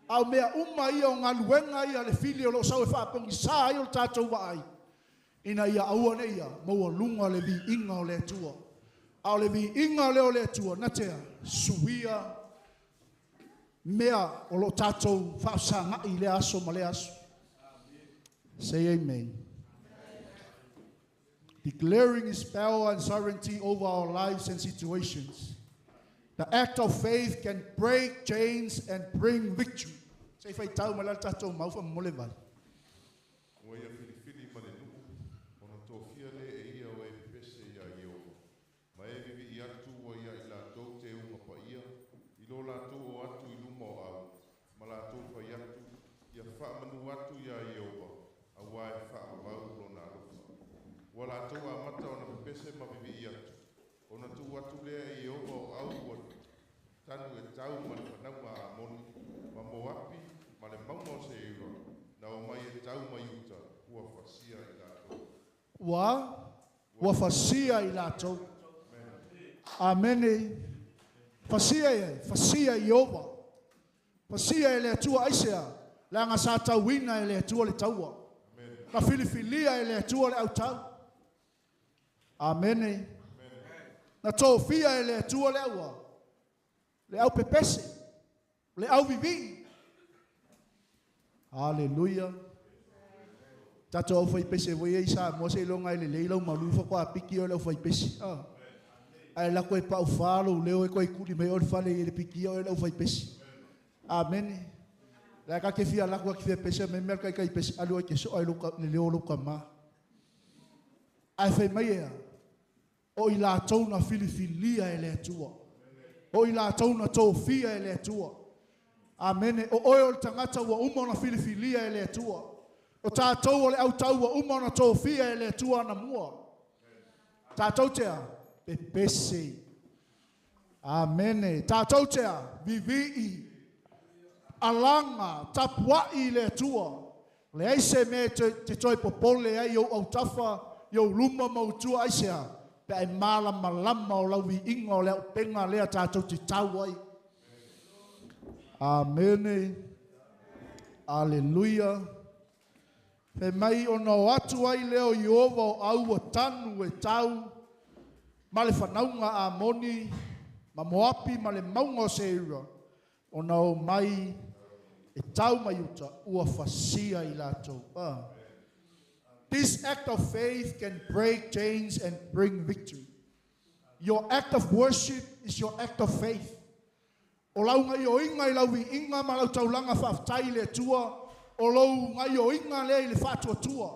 Au mea uma ia o ngaluenga ia le fili o lo sau e whaapongi sa ai o le tātou waai. Ina ia aua ne ia, maua lunga le vi inga o le Atua. A o le vi inga le o le Atua, na tea, suia mea o lo tātou whaasanga i le aso ma le aso. Say amen. Declaring His power and sovereignty over our lives and situations. The act of faith can break chains and bring victory. Say fai tau ma la tātou mau wha mole vale. Ua ia filifili ma le nuu, ona tofia le e ia o e pepese ia Ieova. Ma e vivi i atu ua ia i latou te unga pa ia, i lo latou o atu i luma o au, ma latou fai atu, ia whaamanu atu ia Ieova, a ua e whaamau lona alofa. Ua latou a mata ona pepese ma vivi i atu. Ona tu atu lea e Ieova o au ua tanu e tau ma le whanauga a Amoni, ma Moapi, ma le maunga o Seira, na o mai e tau mai uta, ua fasia i latou. Ua fasia i latou. Amene. Fasia e, fasia i Ieova. Fasia e le Atua aisea, le anga sa tauina e le Atua le taua. Na filifilia e le Atua le autau. Amene. Na tofia e le Atua le aua. Le au pepese. Le au vivi. Hallelujah. Tatou au fai pese voi e isa mo se longa ile leila malu fa kwa piki o le au fai pese. Ah. Ai la koe pau falo leo e koe kuli mai o le fale i le piki o le au fai pese. Amen. La ka ke fia la kwa ke fia pese me me kai kai pese alu ke so ai lo ka le leo lo ka ma. Ai fai mai e o i la tona filifilia e le Atua. O i la tona tofia e le Atua. Amen. O oe o le tangata ua uma ona filifilia e le Atua. O tātou o le autau ua uma ona tofia e le Atua na mua. Tātou tea, pepese. Amene. Tātou tea, vivi'i. Alanga, tapuai i le Atua. Le aise me te toi popole ai o autafa, i o luma mautua aisea. Pe ai malama lama o lau viiga o le au penga lea tātou te tau ai. Amene. Aleluia. Fe mai ona o atu ai leo Ieova o au tanu e tau, ma le whanauga a Amoni, ma Moapi ma le maunga o Seira, ona o mai e tau mai uta, ua fasia i latou. Ah. This act of faith can break chains and bring victory. Your act of worship is your act of faith. O lau ngai o inga i lau inga ma lau taulanga whaaftai le Atua, o lau ngai o inga lea i le whaatuatua.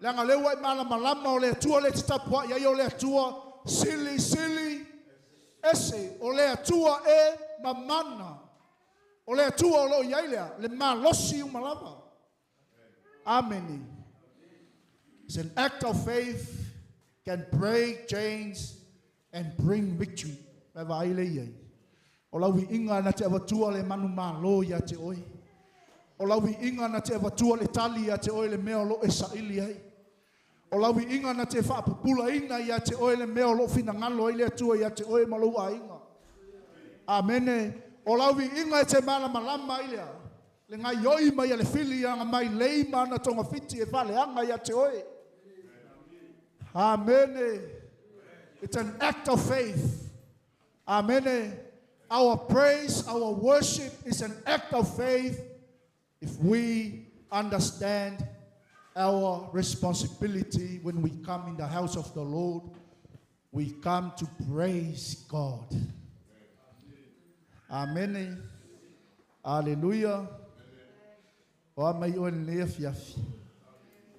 Leanga leu ai malamalama o le Atua le te tapua ia o le Atua, sili sili, ese o le Atua e mamana. O le Atua o lo iai lea, le malosi umalava. Amen. It's an act of faith can break chains and bring victory. Mai vai le iai. O lau inga na te avatua le manu malo ia te oe. O lau inga na te avatua le tali ia te oe le mea o lo e saili ai. O lau inga na te whaapupula ina ia te oe le mea o lo finangalo ai le Atua ia te oe ma lou ainga. Amene. O lau inga e te malamalama i lea. Le ngai oi mai a le fili anga mai lei mana tonga fiti e whale anga ia te oe. Amene. It's an act of faith. Amen. Our praise, our worship is an act of faith if we understand our responsibility when we come in the house of the Lord. We come to praise God. Amen. Hallelujah. O a mai oe lenei afiafi.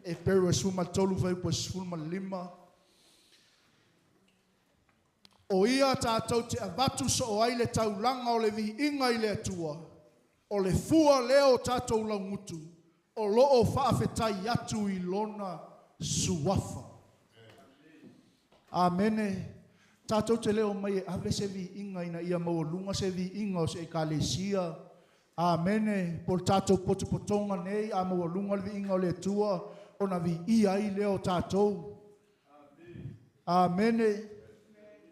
Eperu e 13 fuaiupu e 15. O ia tātou te avatu soo ai le taulaga o le viiga i le Atua. O le fua lea o tātou laugutu. O loo faafetai atu i lona suafa. Amene. Tātou te leo mai e ave se viiga ina ia maualuga se viiga o se ekalesia. Amene. Po le tātou potopotoga nei a maualuga le viiga o le Atua ona viia ai lea o tātou. Amene.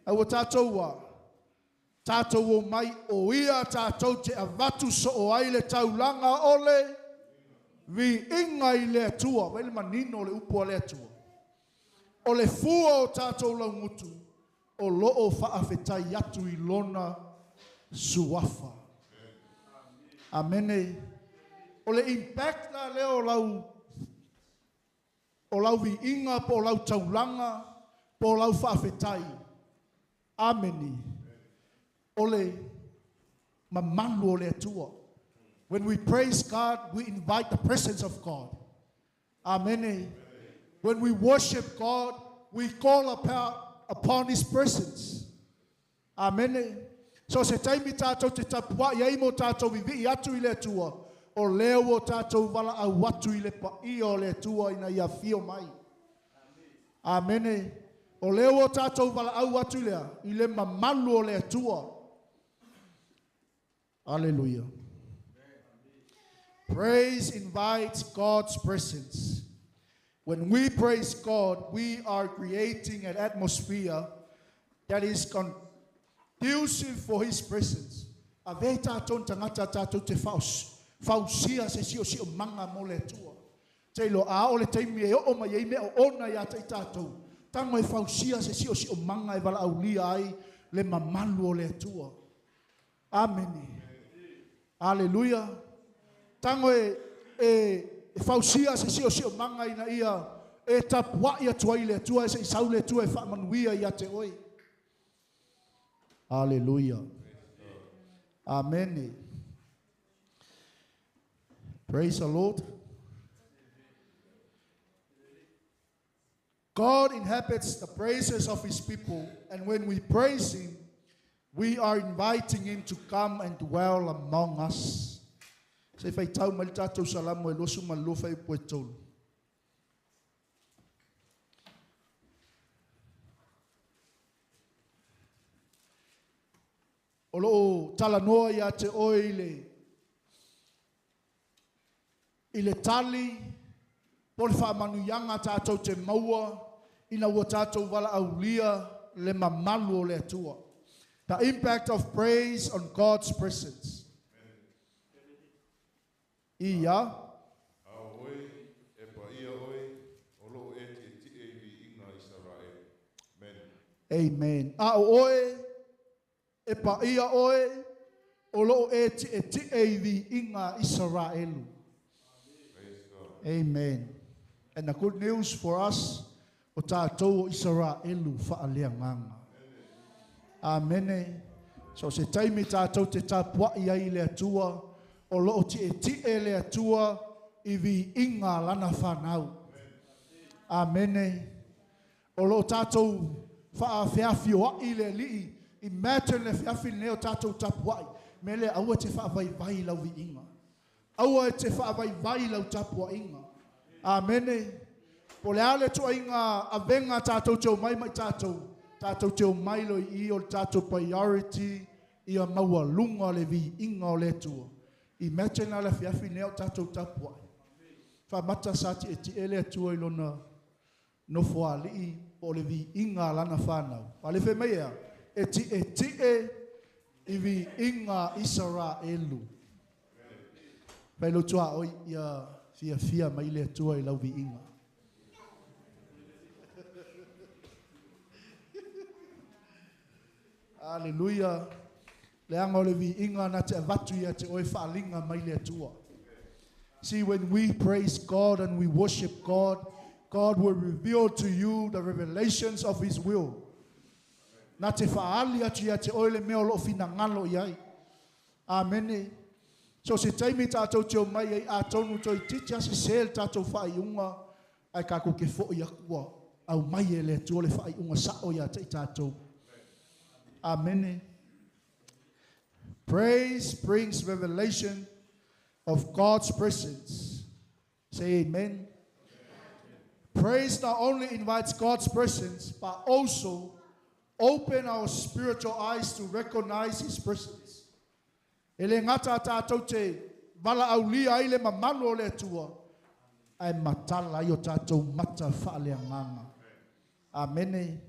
A ua tātou ua. Tātou o mai o ia tātou te avatu soo ai le taulaga o le viiga i le Atua. Vai le manino o le upu a le Atua. O le fua o tātou laugutu o loo faafetai atu i lona suafa. Amene. O le impact la lea o lau viiga po o lau taulaga po o lau faafetai. Ameni. O le mamalu o le Atua. When we praise God, we invite the presence of God. Amen. When we worship God, we call upon His presence. Amen. So se taimi tātou te tapuai ai mo tātou viivii atu i le Atua, o lea ua tātou valaau atu i le paia o le Atua ina ia afio mai. Amene. O lea ua tātou valaau atu lea i le mamalu o le Atua. Hallelujah. Praise invites God's presence. When we praise God, we are creating an atmosphere that is conducive for His presence. Ave tātou tagata tātou te fausia se siosiomaga mo le Atua. Te ilo a o le taimi e oo mai ai mea o ona ia te i tātou. Tango e fausia se siosiomaga e valaaulia ai le mamalu o le Atua. Amene. Hallelujah. Tango e fausia se siosiomaga ina ia e tapuai atu ai le Atua e se i sau le Atua e faamanuia ia te oe. Hallelujah. Amen. Praise the Lord. God inhabits the praises of His people, and when we praise Him, we are inviting Him to come and dwell among us. Se faitau mai le tātou Salamo e 22 fuaiupu e 3. O loo talanoa ia te oe i le tali po le faamanuiaga tātou te maua ina ua tātou valaaulia le mamalu o le Atua. The impact of praise on God's presence. Ia. A o oe, e paia oe, o loo e tietie i viiga Isaraelu. Amen. Amen. A o oe, e paia oe, o loo e tietie i viiga Isaraelu. Praise God. Amen. And the good news for us, o tātou o Isaraelu faaleagaga. Amene. So se taimi tātou te tapuai ai le Atua, o loo tietie le Atua i viiga lana whanau. Amene. O loo tātou faafeafioai le Alii. Imagine le feafi nei o tātou tapuai. Me le aua te faavaivai lau viiga. Aua te faavaivai lau tapuaiga. Amene. Po le ale tuaiga avenga tātou te o mai mai tātou. Tātou te o mai lo i o le tātou priority ia maualuga le viiga o le Atua. Imagine le feafi nei o tātou tapuai. Faamata sa tietie le Atua i lona nofo alii po o le viiga lana whanau. A le fe mai ea, e tietie i viiga Isaraelu. Pai lo tua oi ia fiafia mai le Atua i lau viiga. Aleluia. Leaga o le viiga na te avatu ia te oe faaliga mai le Atua. See, when we praise God and we worship God, God will reveal to you the revelations of His will. Na te faali atu ia te oe le mea o loo finagalo i ai. Amene. So se taimi tātou te o mai ai atonu toeitiiti a sesē le tātou faaiuga ae kākou ke foʻi aku ua aumai e le Atua le faaiuga saʻo iā te i tātou. Amene. Praise brings revelation of God's presence. Say amen. Praise not only invites God's presence, but also open our spiritual eyes to recognize His presence. E le gata tātou te valaaulia ai le mamalu o le Atua, ae matala ai o tātou mata faaleagaga. Amene.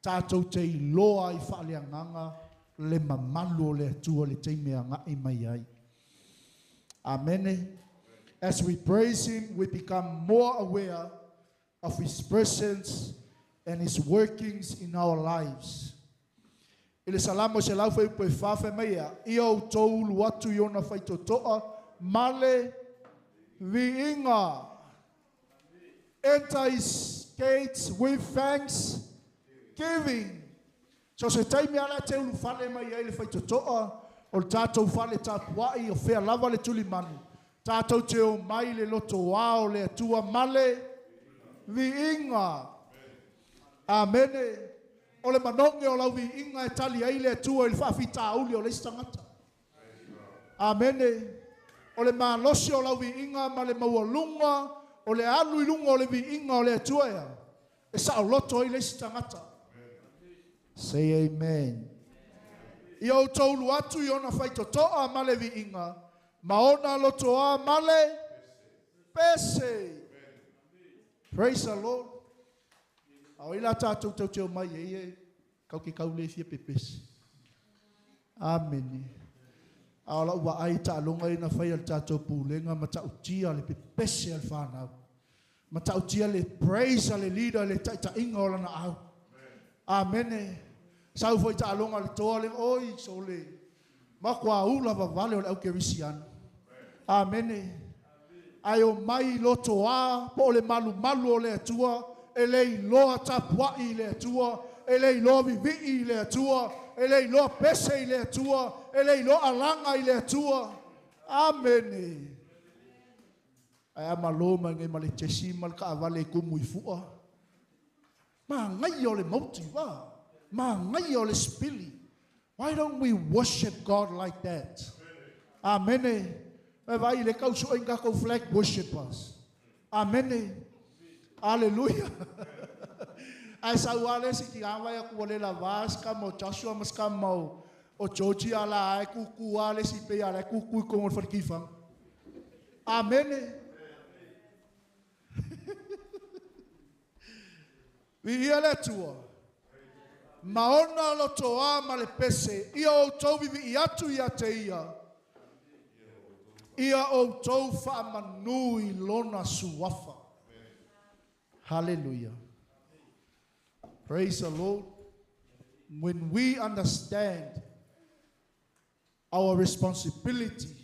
Tātou te iloa ai faaleagaga le mamalu o le Atua le taimi e agai mai ai. Amene. As we praise Him, we become more aware of His presence and His workings in our lives. I le Salamo 104 fai mai ia, ia outou ulu atu i ona faitotoa ma le viiga. Enter His gates with thanksgiving. So se taimi ala te ulufale mai ai le faitotoa o le tātou fale tapuai o fea lava le tulimanu. Tātou te o mai le loto ao le Atua ma le viiga. Amene. O le manogi o lau viiga e tali ai le Atua i le faafitauli o le isi tagata. Amene. O le malosi o lau viiga ma le maualuga o le alu i luga o le viiga o le Atua ea e saoloto ai le isi tagata. Say amen. Ia outou ulu atu i ona faitotoa ma le viiga, ma ona lotoa ma le pese. Praise the Lord. A o i la tātou tau te o mai e e kau ke kau le fia pepese. Amene. A o lau vaai taaloga ia na faia e le tatou pulega, matautia le pepese a le fanau. Matautia le praise a le leader le taitaiga o lana au. Amene. Sau foi taaloga le toa le oi sole. Makua ula vavale o le aukerisiano. Amene. Ae o mai loto a po o le malumalu o le Atua, e le iloa tapuai i le Atua, e le iloa vivii i le Atua, e le iloa pese i le Atua, e le iloa alaga i le Atua. Amene. Ae a malo mai nei ma le tesi ma le taavale e kumu i fua. Magaia o le mauti va. Magaia o le sipili. Why don't we worship God like that? Amene. E vai le kau so inga ko flag worshipers. Amene. Hallelujah. Ai sau ale si ki awa ya ku le la vas ka mo Joshua mas ka mo o Georgie ala ai ku ku ale si pe ala ku ku ko mo farkifa. Amene. Viia le Atua. Ma ona lotoa ma le pese, ia outou vivii atu ia te ia, ia outou faamanu i lona suafa. Hallelujah. Praise the Lord. When we understand our responsibility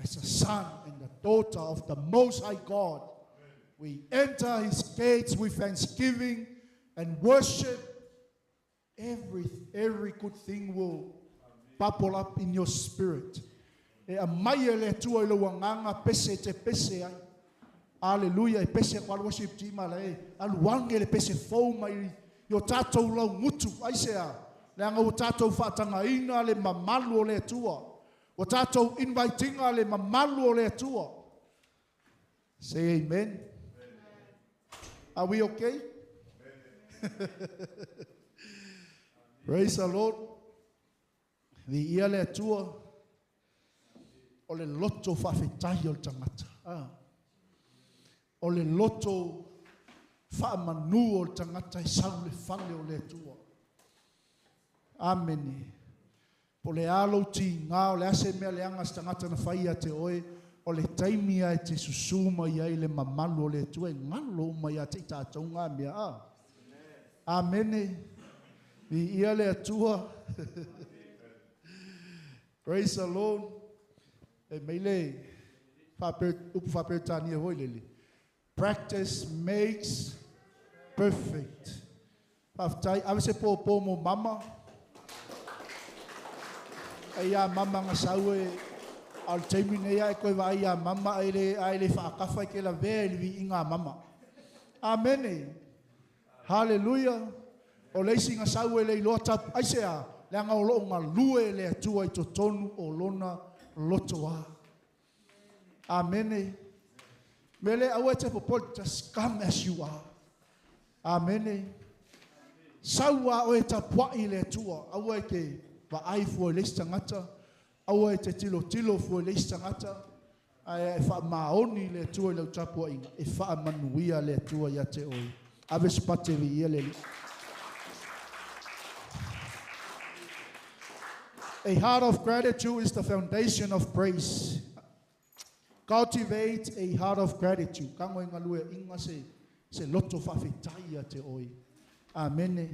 as a son and a daughter of the Most High God, we enter His gates with thanksgiving and worship. Every good thing will bubble up in your spirit. E aumai e le Atua i lou agaga pese e te pese ai. Aleluia, e pese ko alu worship team ala e alu ange le pese fou mai i o tātou laugutu. Aisea? Leaga ua tātou faatagaina le mamalu o le Atua. Ua tātou invite-ina le mamalu o le Atua. Say amen. Are we okay? Praise the Lord. Viia le Atua o le loto faafetai o le tagata. Ah. O le loto faamanu o le tagata e sau le fale o le Atua. Amene. Po o le a lou tiga, o le a se mea leaga se tagata na fai ia te oe, o le taimi lava e te susu mai ai le mamalu o le Atua e galo uma ia te i tatou ga mea. A. Amene. Viia le Atua. Praise the Lord. E mai le upu faaperetania foi lele. Practice makes perfect. Faafetai, ave se pōpō mo mama. Ai ia mama nga sau e a o le taimi nei a e koe vaai iā mama ai le ai le faakafa i ke lavea i le viiga a mama. Amene. Haleluia. O le isi na sau e le iloa tapu aisea? Leaga o lo o galue le Atua i totonu o lona lotoa. Amene. Mea lea aua e te popole, just come as you are. Amene. Sau a oe e tapuai i le Atua, aua e te vaai fua i le isi tagata, aua e te tilotilo fua i le isi tagata, ae e faamaoni i le Atua i lau tapuaiga, e faamanuia le Atua ia te oe. Ave se pate viia le Alii. A heart of gratitude is the foundation of praise. Cultivate a heart of gratitude. Tago e galueaiina se se loto faafetai ia te oe. Amene.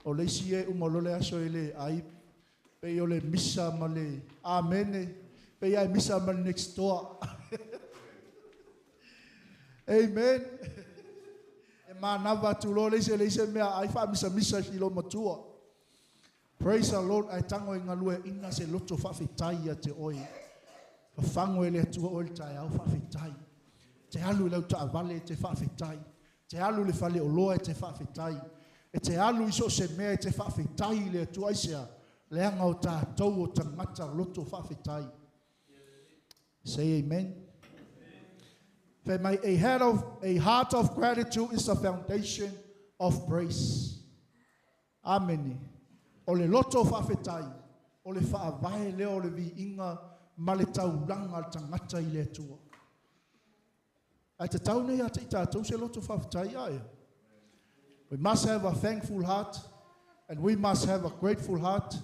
O le isi e uma loa le aso e le ai, pei o le misa ma le Amene. Pei lava e misa ma le next door. Amen. E manava atu loa le isi e leai se mea ai faamisamisa i si loomatua. Praise the Lord ae tago e galueaina se loto faafetai ia te oe. Fafago e le Atua oe le taeao faafetai. E te alu i lau taavale e te faafetai. E te alu i le faleoloa e te faafetai. E te alu i so o se mea e te faafetai i le Atua. Aisea? Leaga o tatou o tagata loto faafetai. Say amen. Fai mai, a head of, a heart of gratitude is the foundation of praise. Amene. O le loto faafetai, o le faavae lea o le viiga ma le taulaga a le tagata i le Atua. Ae tatau nei ia te i tatou se loto faafetai, ae. We must have a thankful heart and we must have a grateful heart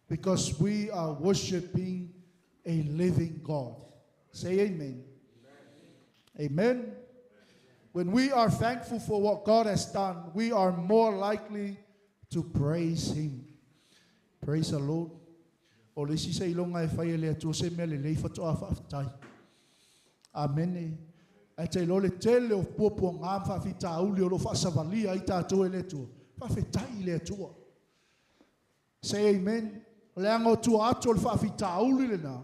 because we are worshiping a living God. Say amen. Amen. When we are thankful for what God has done, we are more likely to praise Him. Praise the Lord. O le isi seiloga e fai e le Atua se mea lelei faatoa faafetai. Amene. Ae te iloa le tele o puapuaga ma faafitauli o lo o faasavalia ai tatou e le Atua. Faafetai i le Atua. Say amen. Leaga o tua atu o le faafitauli lena,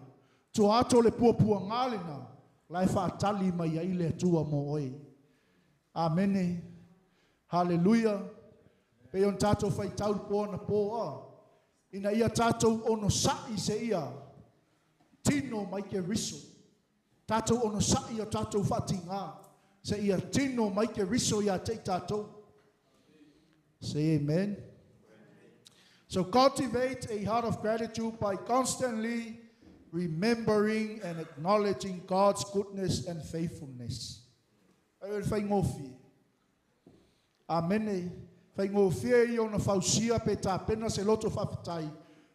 tua atu o le puapuaga lena, la e faatali mai ai le Atua mo oe. Amene. Haleluia. Pei ona tatou faitau i le po anapo, a, ina ia tatou onosai seia tino mai Keriso. Tatou onosai i o tatou faatiga seia tino mai Keriso ia te i tatou. Say amen. So cultivate a heart of gratitude by constantly remembering and acknowledging God's goodness and faithfulness. Ai o le faigofie. Amene. Faigofie ia ona fausia pe tapena se loto faafetai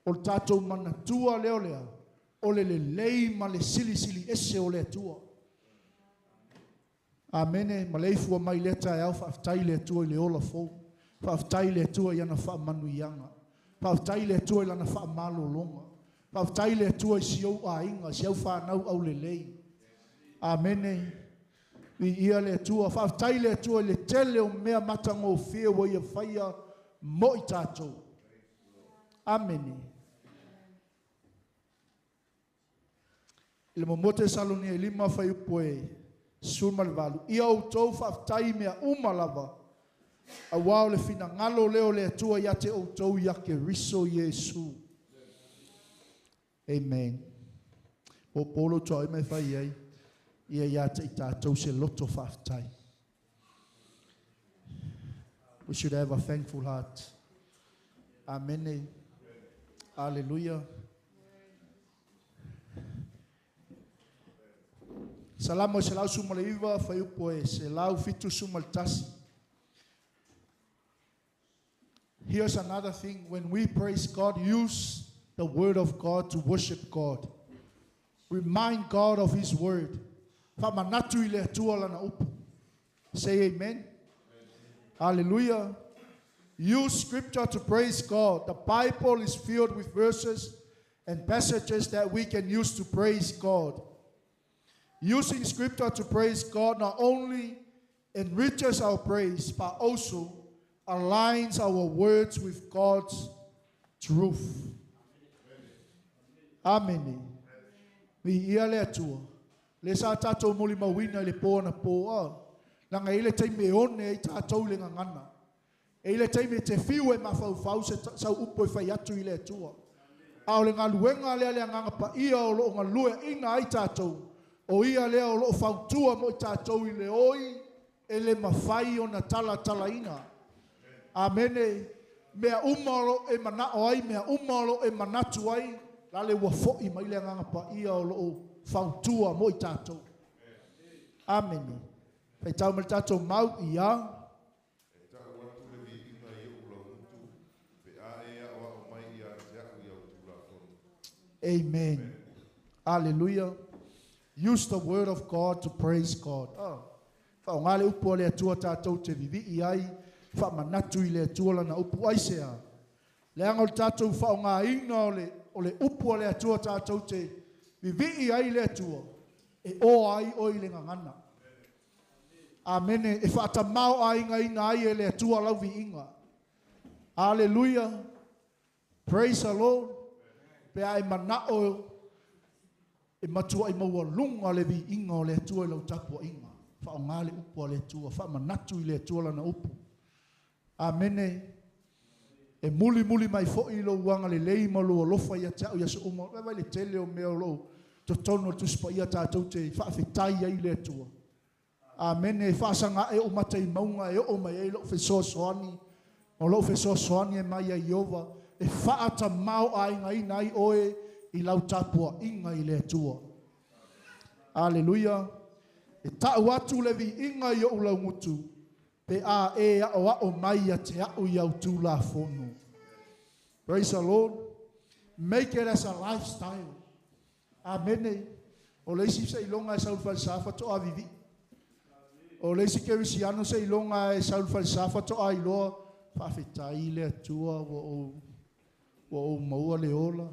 o le tatou manatua lea o le a? O le lelei ma le silisili ese o le Atua. Amene. Maleifua mai lea taeao, faafetai i le Atua i le ola fou. Faafetai i le Atua i ana faamanuiaga. Faafetai i le Atua i Lana faamalologa. Faafetai i le Atua i si ou aiga, si au fanau aulelei. Amene. Viia le Atua. Faafetai i le Atua i le tele o mea matagofie ua Ia faia mo i tatou. Amene. I le muamua Tesalonia e lima fuaiupu e 18, Ia outou faafetai i mea uma lava, auā o le finagalo lea o le Atua ia te outou ia Keriso Iesu. Amen. Po lou tuaoi ma e fai ai, ia ia te i tatou se loto faafetai. We should have a thankful heart. Amene. Hallelujah. Salamo e 119, fuaiupu e 171. Here's another thing. When we praise God, use the word of God to worship God. Remind God of His word. Faamanatu i le Atua Lana upu. Say amen. Hallelujah. Use scripture to praise God. The Bible is filled with verses and passages that we can use to praise God. Using scripture to praise God not only enriches our praise, but also aligns our words with God's truth. Amene. Viia le Atua. Le sa tātou molimauina i le pō anapō. A. Leaga e i ai le taimi e one ai tātou i le gagana. E i ai le taimi e te fiu e mafaufau se sau upu e fai atu i le Atua. A o le galuega lea le Agaga Paia o loo galueaina ai tātou, o ia lea o loo fautua mo i tātou i le oi e le mafai ona talatalaina. Amene. Mea uma o loo e manao ai, mea uma o loo e manatu ai, lale ua foi mai le Agaga Paia o loo fautua mo i tātou. Amene. Faitau mai le tatou mau ia. E tau atu le viiga i ou laugutu, pe a e aoao mai ia te au i au Tulafono. Amen. Hallelujah. Use the word of God to praise God. Oh. Faaaoga le upu a le Atua tātou te vivii ai, faamanatu i le Atua lana upu aisea. Leaga o le tātou faaaogaina o le, o le upu a le Atua tātou te vivii ai le Atua, e oa ai oe i le gagana. Amene. E faatamao aigaina ai e le Atua lau viiga. Hallelujah. Praise the Lord. Pe a e manao e matuai maualuga le viiga o le Atua i lau tapuaiga. Faaaoga le upu a le Atua, faamanatu i le Atua lana upu. Amene. E mulimuli mai foi lou agalelei ma lou alofa ia te au i aso uma. Vaai le tele o mea o loo totonu o le Tusi Paia tātou te faafetai ai le Atua. Amene. E faasaga ae ou mata i mauga e oo mai ai lou fesoasoani. O lou fesoasoani e mai ia Ieova e faatamao aigaina ai oe i lau tapuaiga i le Atua. Aleluia. E tau atu le viiga i ou laugutu pe a e aoao mai ia te au i au Tulafono. Praise the Lord. Make it as a lifestyle. Amene. O le isi seiloga e sau i le falesa faatoa vivii. O le isi kerisiano seiloga e sau i le falesa faatoa iloa faafetai le Atua ua ou maua le ola.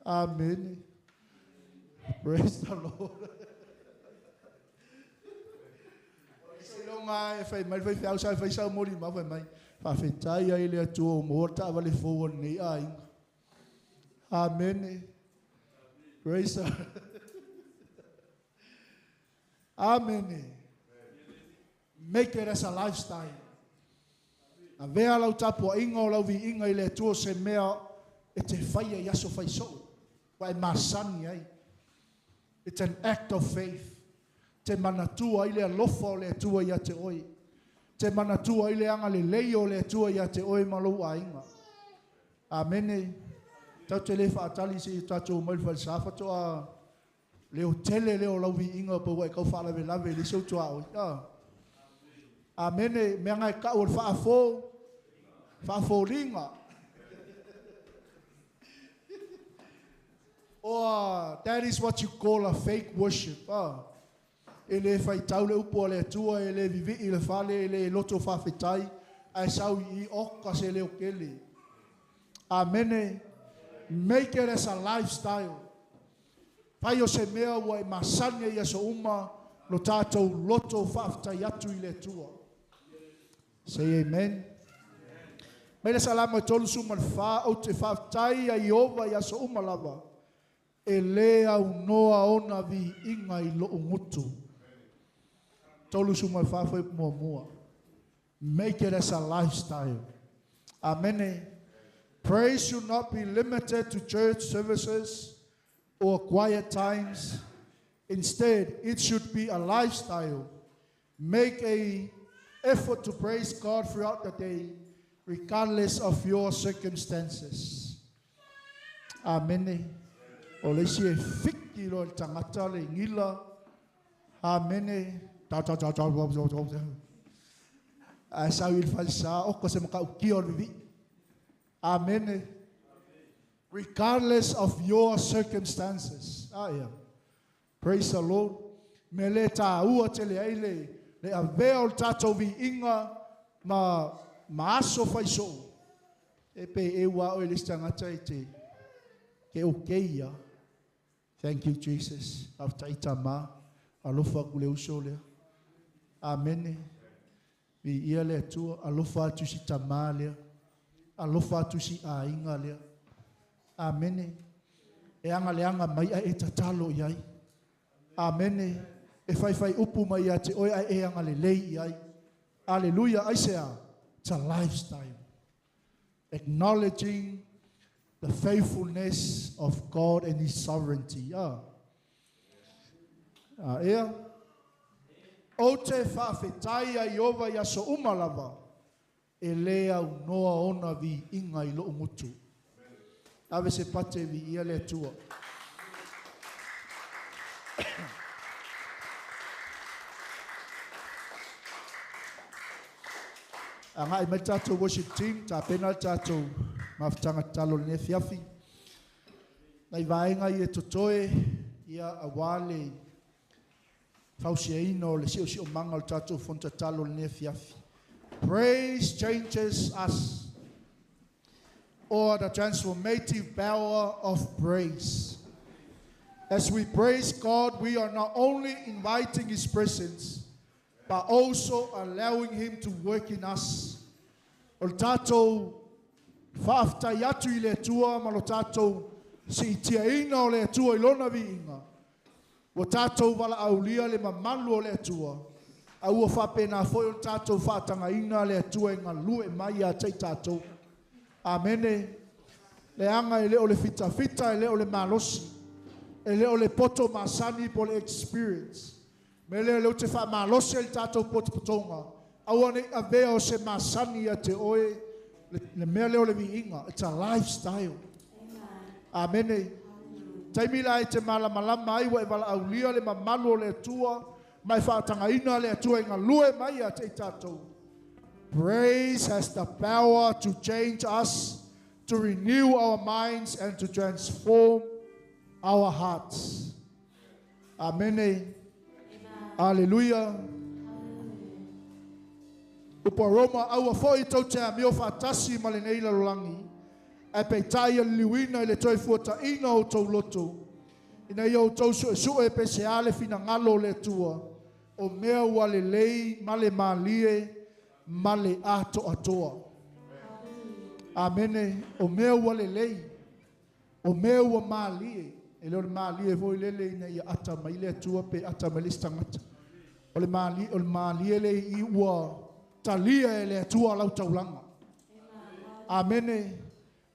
Amene. Praise the Lord. Seiloga e fai mai le faifeau sa fai sau molimau fai mai faafetai ai le Atua ua maua le taavale fou o lenei aiga. Amene. Praise the Amene. Make it as a lifestyle. Avea lau tapuaiga o lau viiga i le Atua se mea e te faia i aso faisoo. Ua e masani ai. It's an act of faith. Te manatua ai le alofa o le Atua ia te oe. Te manatua ai le agalelei o le Atua ia te oe ma lou aiga. Amene. Tau te le faatali se i tatou mai le falesa faatoa leo tele leo lau viiga pa ua e kau faalavelave i le isi ou tuaoi. Ah. Amene. Mea ngai kau o le faafo, faafoliga. Or that is what you call a fake worship. Ah. E le faitau le upu a le Atua, e le vivii le fale, e le loto faafetai, ae sau i oka se leo kele. Amene. Make it as a lifestyle. Fai o se mea ua e masani ai aso uma lo tātou loto faafetai atu i le Atua. Say amen. Mai le Salamo e 34, ou te faafetai ia Ieova i aso uma lava. E le aunoa ona viiga i lou gutu. 34 fuaiupu muamua. Make it as a lifestyle. Amen. Praise should not be limited to church services or quiet times. Instead, it should be a lifestyle. Make a effort to praise God throughout the day, regardless of your circumstances. Amen. O le isi e fiki loa le tagata le gila. Amene. Ta ta ta ta ta ta ta. Ae sau i le falesa oko se makaukia o le vivii. Amene. Regardless of your circumstances. Ah, yeah. Praise the Lord. Me le tāua tele ai le avea o le tātou viiga ma ma aso faisoo, e pe e ua o e le isi tagata e te ke okay ia. Thank you Jesus. Faafetai Tama. Alofa atu le uso lea. Amene. Viia le Atua. Alofa atu si tama lea. Alofa atu si aiga lea. Amene. E agaleaga mai ae e tatalo i ai. Amene. E faifai upu mai ia te oe ae e agalelei i ai. Aleluia. Aisea? It's a lifestyle. Acknowledging the faithfulness of God and His sovereignty. Ah. Ah, ea. Ou te faafetai ia Ieova i aso uma lava, e lē aunoa ona viiga i lo'u gutu. Ave se pate e viia le Atua. Agai mai le tatou worship team, tapena le tatou mafutaga tatalo i lenei afiafi. Nai vaega ia e totoe, ia aua le fausiaina o le siosiomaga o le tatou fono tatalo i lenei afiafi. Praise changes us, or the transformative power of praise. As we praise God, we are not only inviting His presence, but also allowing Him to work in us. O le tatou faafetai atu i le Atua ma lo tatou siitiaina o le Atua i Lona viiga, ua tatou valaaulia le mamalu o le Atua, a ua faapena foi ona tatou faatagaina le Atua e galue mai ia te i tatou. Amene. Leaga e le o le fitafita, e le o le malosi, e le o le poto masani po o le experience. Mea lea o lea ou te faamalosi ai le tatou potopotoga, aua ne i avea o se masani ia te oe le mea lea o le viiga. It's a lifestyle. Amene. Taimi la e te malamalama ai ua e valaaulia le mamalu o le Atua ma e faatagaina le Atua e galue mai ia te i tatou. Praise has the power to change us, to renew our minds and to transform our hearts. Amene. Aleluia. Upu a Roma, Aua foi tou te amio faatasi ma lenei lalolagi, ae peitai ia liliuina i le toe fuataina o outou loto, ina ia outou suesue pe se a le finagalo o le Atua, o mea ua lelei ma le malie ma le atoatoa. Amene. O mea ua lelei. O mea ua malie, e le o le malie foi lele ina ia ata mai le Atua pe ata mai le isi tagata. O le malie, o le malie le i ua talia e le Atua lau taulaga. Amene.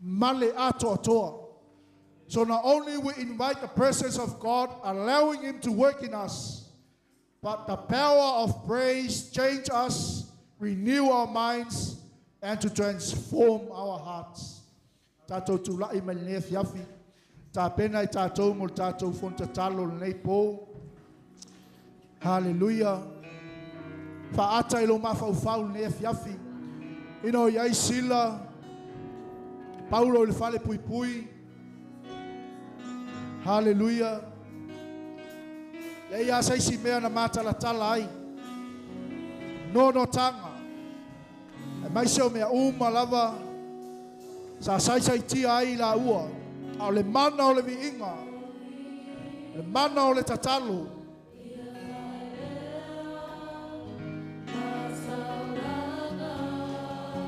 Ma le atoatoa. So not only we invite the presence of God, allowing Him to work in us, but the power of praise change us, renew our minds, and to transform our hearts. Tatou tulai mai lenei afiafi, tapena i tatou mo le tatou fono tatalo lenei po. Hallelujah. Faata i lou mafaufau lenei afiafi. Ina o i ai Sila, Paulo i le fale puipui. Hallelujah. Leai lava se isi mea na matalatala ai. Nonotaga. Aemaise o mea uma lava sa saisaitia ai i laua, a o le mana o le viiga, le mana o le tatalo,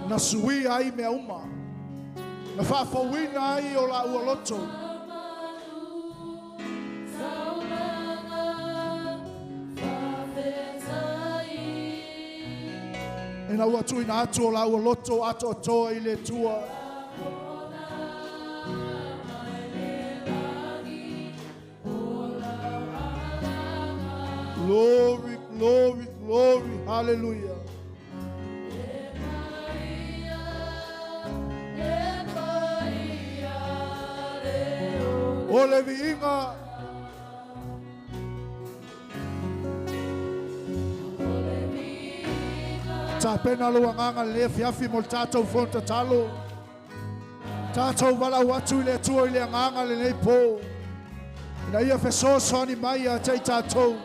na suia ai mea uma, na faafouina ai o laua loto. Ina ua tuuina atu o lāua loto atoatoa i le Atua. Glory, glory, glory, hallelujah. O le viiga. Tapena lou agaga lenei afiafi mo le tatou fono tatalo. Tatou valaau atu i le Atua i le agaga lenei po. Ina ia fesoasoani mai ia te i tatou.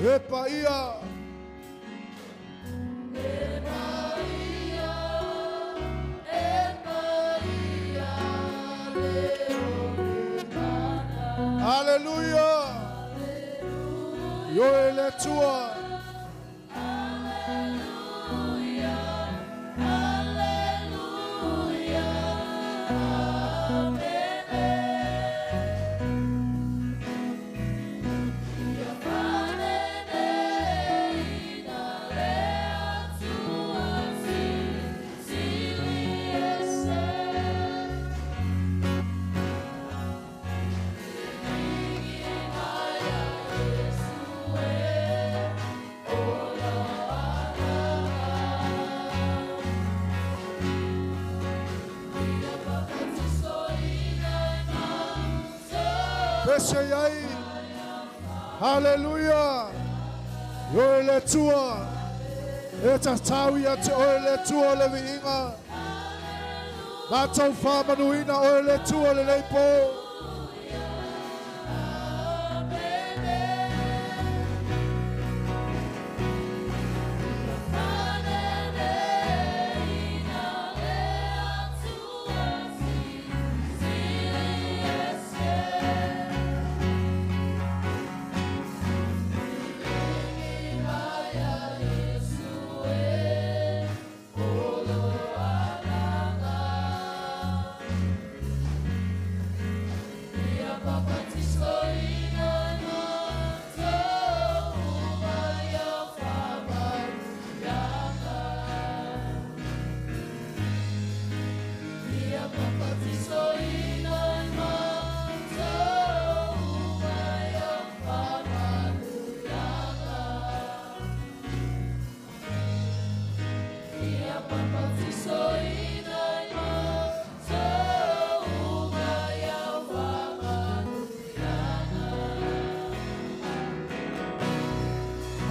E paia. E paia, e paia, le o mana. Hallelujah. Ioe le Atua. Alleluia, alleluia, amene. Ia fanene ina le Atua sili ese. Pese ai. Hallelujah. Ioe le Atua. E tatau ia te oe le Atua le viiga. Mātou whāmanuina oe le Atua le leipo.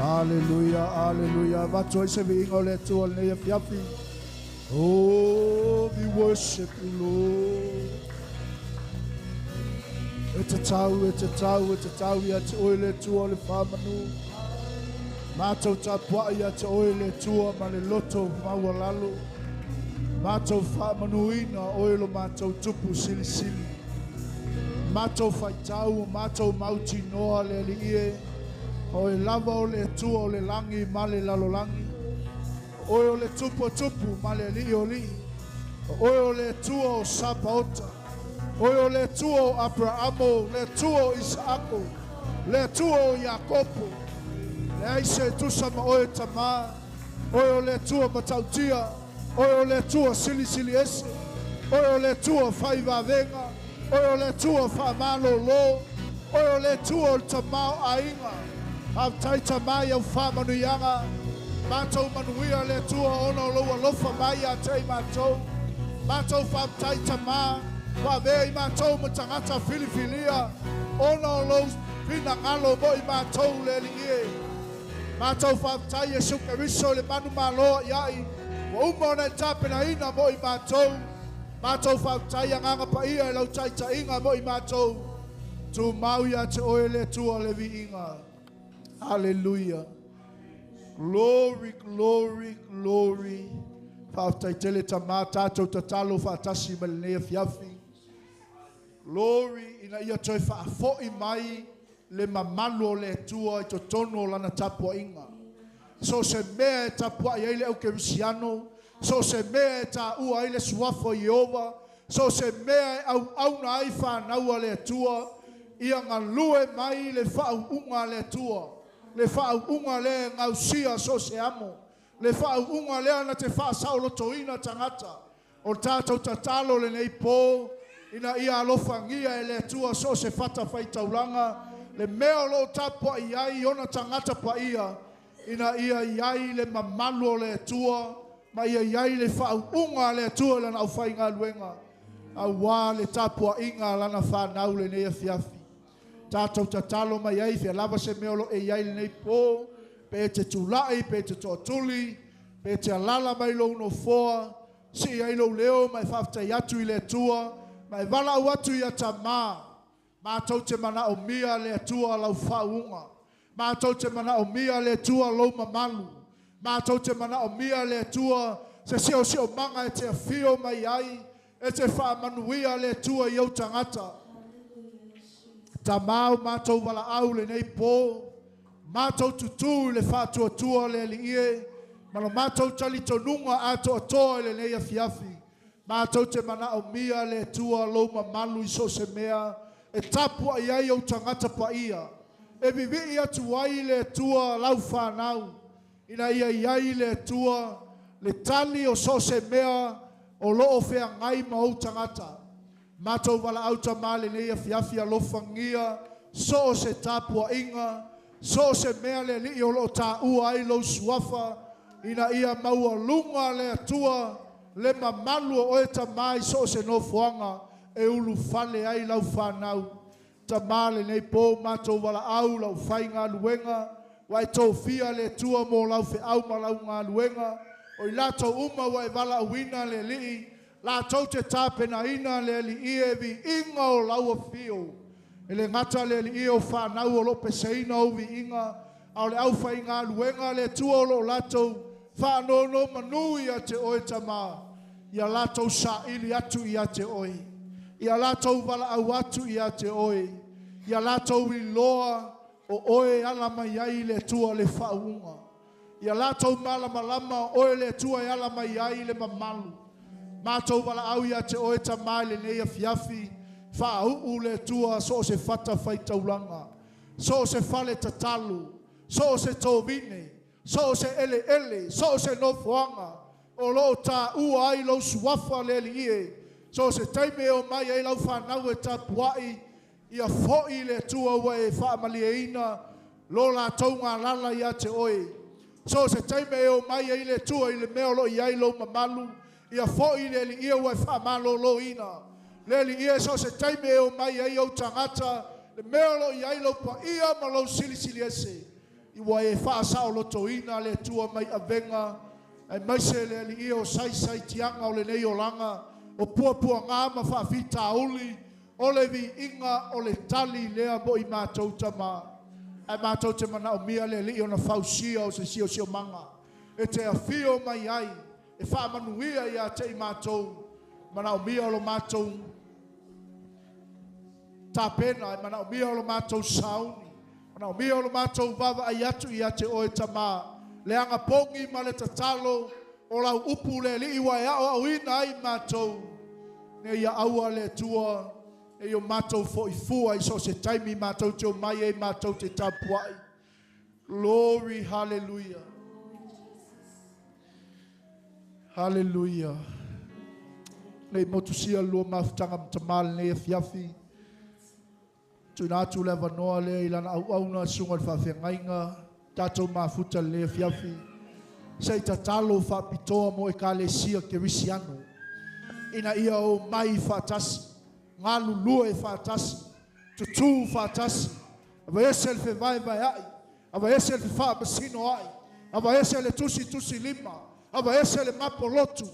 Hallelujah, hallelujah. Avatu ai se viiga o le Atua lenei afiafi. Oh, we worship you, Lord. E te tau, e te tau, e te tau ia te oe le Atua o le whamanu. Mātou tapuai ia te oe le Atua ma le loto maualalo. Mātou whamanuina oe lo mātou tupu silisili. Mātou whaitau o mātou mauti noa le ali ie. Oe lava o le Atua o le langi ma le lalolangi. Oe o le tupu o tupu ma le alii o alii. Oe o le Atua o Sapaota. Oe o le Atua o Abraamo, le Atua o Isaako, le Atua o Iakopo. Le ai se tusa ma oe tamā. Oe o le Atua matautia. Oe o le Atua silisili ese. Oe o le Atua whaivavenga. Oe o le Atua whamalolo. Oe o le Atua o le tamao aiga. Faafetai tamā i au faamanuiaga. Matou manuia le Atua ona o lou alofa mai ia te i matou. Matou faafetai tamā. Faavea i matou ma tagata filifilia. Ona o lou finagalo mo i matou le alii e. Matou faafetai Iesu Keriso le manu maloa iai. Ua uma ona e tapenaina mo i matou. Matou faafetai agaga paia e lau taitaiga mo i matou. Tumau ia te oe le Atua le viiga. Hallelujah. Glory, glory, glory. Faafetai tele tamā tātou tatalo faatasi ma lenei afiafi. Glory ina ia toe faafo'i mai le mamalu o le Atua i totonu o lana tapuaiga. So se mea e tapuai ai le au kerisiano, so se mea e tāua ai le suafa o Ieova, so se mea e auauna ai whānau a le Atua, ia galue mai le faauuga a le Atua. Le faauuga lea e gausia so se amo. Le faauuga lea na te faasaolotoina tagata. O le tātou tatalo lenei pō, ina ia alofagia e le Atua so se fata faitaulaga, le mea o loo tapuai ai ona tagata paia, ina ia iai le mamalu o le Atua, ma ia iai le faauuga a le Atua i lana aufaigaluega. Auā le tapuaiga a lana whanau lenei afiafi. Tātou tatalo mai ai, fia lava se mea o lo e iai lenei pō, pe te tula'i, pe te toatuli, pe te alala mai lou nofoa, sii ai lou leo ma e faafetai atu i le Atua, ma e valaau atu ia tamā. Matou te manaomia le Atua lau faauuga. Matou te manaomia le Atua lou mamalu. Matou te manaomia le Atua se siosiomaga e te afio mai ai, e te faamanuia le Atua i ou tagata. Tamā o matou valaau lenei po, matou tutū i le faatuatua le Alii e, ma lo matou talitonuga atoatoa i lenei afiafi. Matou te manaomia le Atua lou mamalu i so o se mea e tapuai ai ou tagata paia, e vivii atu ai le Atua lau fanau, ina ia i ai le Atua le tali o so o se mea o lo o feagai ma ou tagata. Matou valaau Tamā lenei afiafi alofagia so o se tapuaiga, so o se mea le Alii o lo o taua ai lou suafa, ina ia maualuga le Atua le mamalu o oe Tamā i so o se nofoaga e ulufale ai lau fanau. Tamā lenei po matou valaau lau faigaluega, ua e tofia le Atua mo lau feau ma lau galuega, o i latou uma ua e valaauina le Alii, latou te tapenaina le Alii e viiga o lau afio. E le gata le Alii o fanau o lo o peseina ou viiga, a o le aufaigaluega le Atua o lo o latou faanonomanu ia te oe Tamā, ia latou saili atu ia te oe, ia latou valaau atu ia te oe, ia latou iloa o oe e ala mai ai le Atua le faauuga, ia latou malamalama o oe le Atua e ala mai ai le mamalu. Matou valaau ia te oe Tamā i lenei afiafi, faauu le Atua so o se fata faitaulaga, so o se fale tatalo, so o se tovine, so o se eleele, so o se nofoaga o lo o taua ai lou suafa le Alii e, so o se taimi e omai ai lau fanau e tapuai, ia foi le Atua ua e faamalieina lo latou galala ia te oe. So o se taimi e omai ai le Atua i le mea o lo o i ai lou mamalu, ia foi le Alii e ua e faamaloloina. Le Alii e, so o se taimi e omai ai ou tagata, le mea o lo o i ai lou paia ma lou silisili ese, ua e faasaolotoina le Atua mai avega, aemaise le Alii o saisaitiaga o lenei olaga, o puapuaga ma faafitauli, o le viiga o le tali lea mo i matou Tamā. Ae matou te manaomia le Alii ona fausia o se siosiomaga e te afio mai ai, e faamanuia ia te i matou, manaomia o lo matou tapena, e manaomia o lo matou sauni, manaomia o lo matou vaavaai atu ia te oe Tamā, le agapogi ma le tatalo o lau upu le Alii ua e aoaoina ai matou, ne ia aua le Atua, e i o matou foi fua i so o se taimi matou te omai ai matou te tapuai. Glory, hallelujah. Hallelujah. Nei motusia lua mafutaga ma Tamā lenei afiafi. Tuuina atu le avanoa lea i lana auauna susuga i le faafeagaiga, tatou mafuta lenei afiafi. Se i tatalo faapitoa mo ekalesia kerisiano, ina ia omai faatasi, galulue faatasi, tutū faatasi, aveese le fevaevaeai, aveese le fefaamasinoai, aveese le tusitusilima, aveese le mapolotu.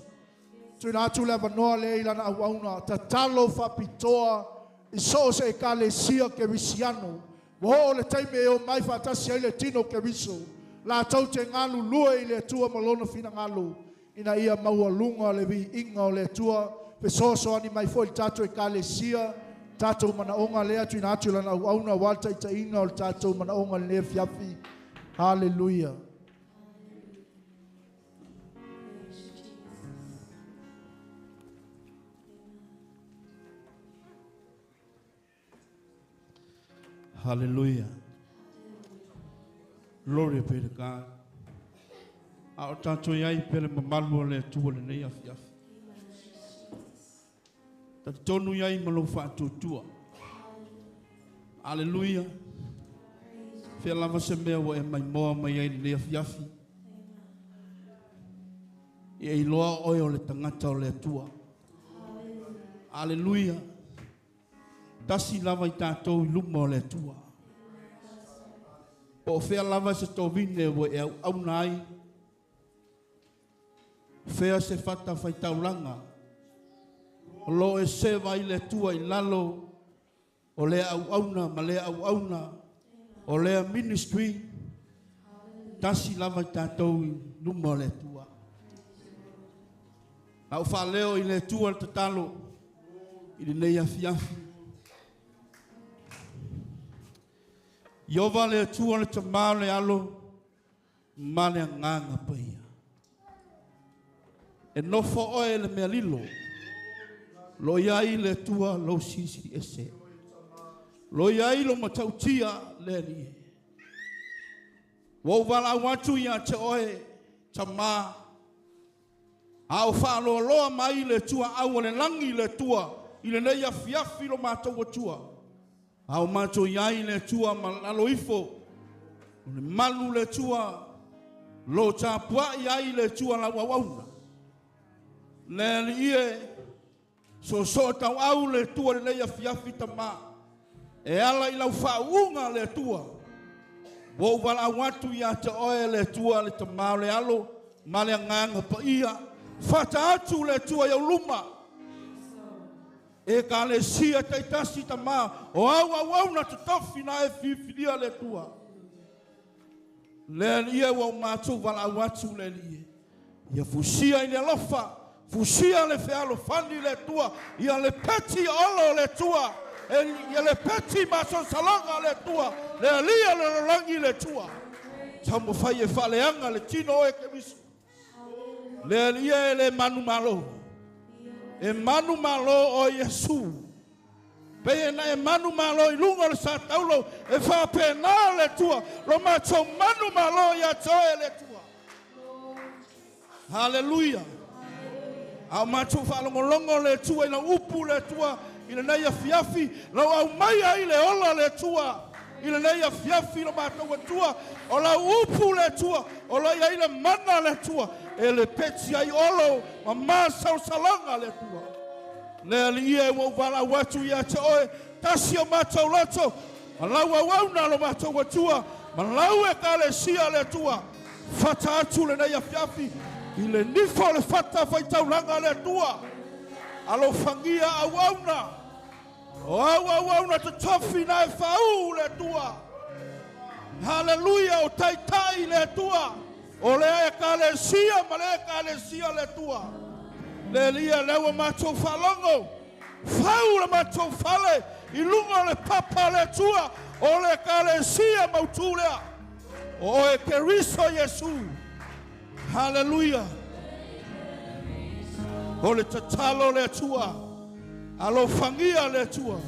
Tuuina atu le avanoa lea i lana auauna, tatalo faapitoa i so o se ekalesia kerisiano. Ua oo le taimi e omai faatasi ai le tino o Keriso, latou te galulue i le Atua ma lona finagalo, ina ia maualuga le viiga o le Atua. Fesoasoani mai foi le tatou ekalesia, tatou manaoga lea, tuuina atu i lana auauna aua le taitaiga o le tatou manaoga i lenei afiafi. Hallelujah. Hallelujah. Glory be to God. A o tātou ai pele mamalu o le Atua lenei afiafi. Talitonu i ai ma lou faatuatua. Hallelujah. Fea lava se mea ua e maimoa mai ai lenei afiafi. Ia iloa oe o le tagata o le Atua. Hallelujah. Tasi lava i tātou i luma o le Atua. Po o fea lava se tovine ua e auauna ai, fea se fata faitaulaga, o lo e seva i le Atua i lalo o lea auauna ma lea auauna, O lea ministry, tasi lava i tatou i luma o le Atua. A ou faaleo i le Atua le tatalo i lenei afiafi. Ieova le Atua le Tama o le Alo ma le Agaga Paia. E nofo oe i le mea lilo, lo i ai le Atua lou Silisili Ese. Lo i ai lo matautia le Alii e. Ua ou valaau atu ia te oe, Tama, a o faaloaloa mai le tuaau o le lagi le Atua i lenei afiafi lo matou Atua, a o matou i ai le Atua ma lalo ifo o le malu le Atua, lo tapuai ai le Atua lau auauna. Le Alii e, soosoo tauau le Atua i lenei afiafi Tama, e ala i lau faauuga le Atua, ua ou valaau atu ia te oe le Atua le Tama o le Alo ma le Agaga Paia, fata atu le Atua i ou luma, Ekalesia taitasi Tama o au auauna totofi na e filifilia le Atua. Le Alii e, ua ou matou valaau atu le Alii e, ia fusia i le alofa, fusia le fealofani le Atua, ia lepeti olo le Atua, ia lepeti masalosaloga le Atua, le Alii o le lalolagi le Atua. Taumafai e faaleaga le tino o Keriso. Le Alii e, le manumalo, e manumalo o Iesu. Pei na e manumalo i luga o le sa taulo, e faapena le Atua, lo matou manumalo ia te oe le Atua. Haleluia. A o matou faalogologo le Atua i lau upu le Atua i lenei afiafi, lau aumai ai le ola le Atua i lenei afiafi lo matou Atua, o lau upu le Atua, o lo i ai le mana le Atua, e lepeti ai olo ma masalosaloga le Atua. Le Alii e, ua ou valaau atu ia te oe, tasi o matou loto, ma lau auauna lo matou Atua, ma lau Ekalesia le Atua, fata atu lenei afiafi i le nifo o le fata faitaulaga le Atua, alofagia auauna, o au auauna totofi na e faauu le Atua. Haleluia, o taitai le Atua, o lea Ekalesia ma le Ekalesia le Atua. Le Alii e, lea ua matou faalogo, fau le matou fale i luga o le papa le Atua, o le Ekalesia mautū lea, o oe Keriso Iesu. Haleluia. O le tatalo le Atua, alofagia le Atua,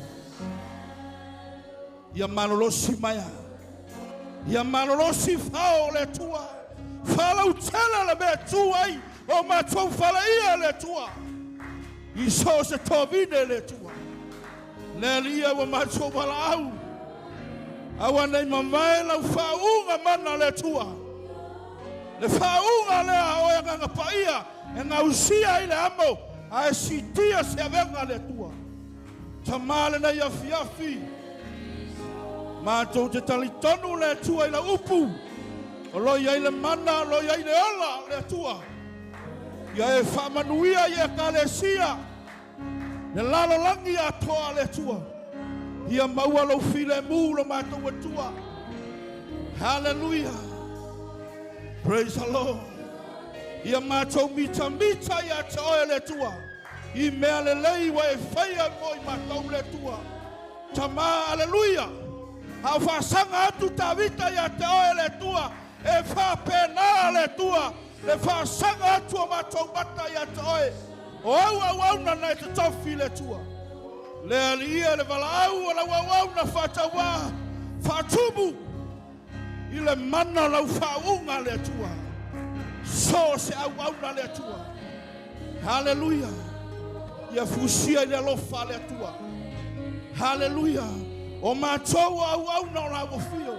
ia malolosi maia, ia malolosi fao le Atua, faalautele le mea tu ai o matou faleia le Atua, i so se tovine le Atua. Le Alii e, ua matou valaau, aua nei mamae lau faauuga mana le Atua, le faauuga lea o oe Agaga Paia e gausia ai le amo ae siitia se avega le Atua. Tama lenei afiafi, matou te talitonu le Atua i lau upu, o lo i ai le mana, o lo i ai le ola le Atua, ia e faamanuia i Ekalesia le lalolagi atoa le Atua, ia maua lou filemu lo matou Atua. Haleluia. Praise the Lord. Ia matou mitamita ia te oe le Atua i mea lelei ua e faia mo i matou le Atua. Tama, aleluia. A o faasaga atu Tavita ia te oe le Atua, e faapena le Atua le faasaga atu o matou mata ia te oe, o au auauna na e totofi le Atua. Le Alii e, le valaau o lau auauna faatauā, faatumu i le mana o lau faauuga le Atua, so se auauna le Atua. Haleluia. Ia fusia i le alofa le Atua. Haleluia. O matou o auauna o lau afio.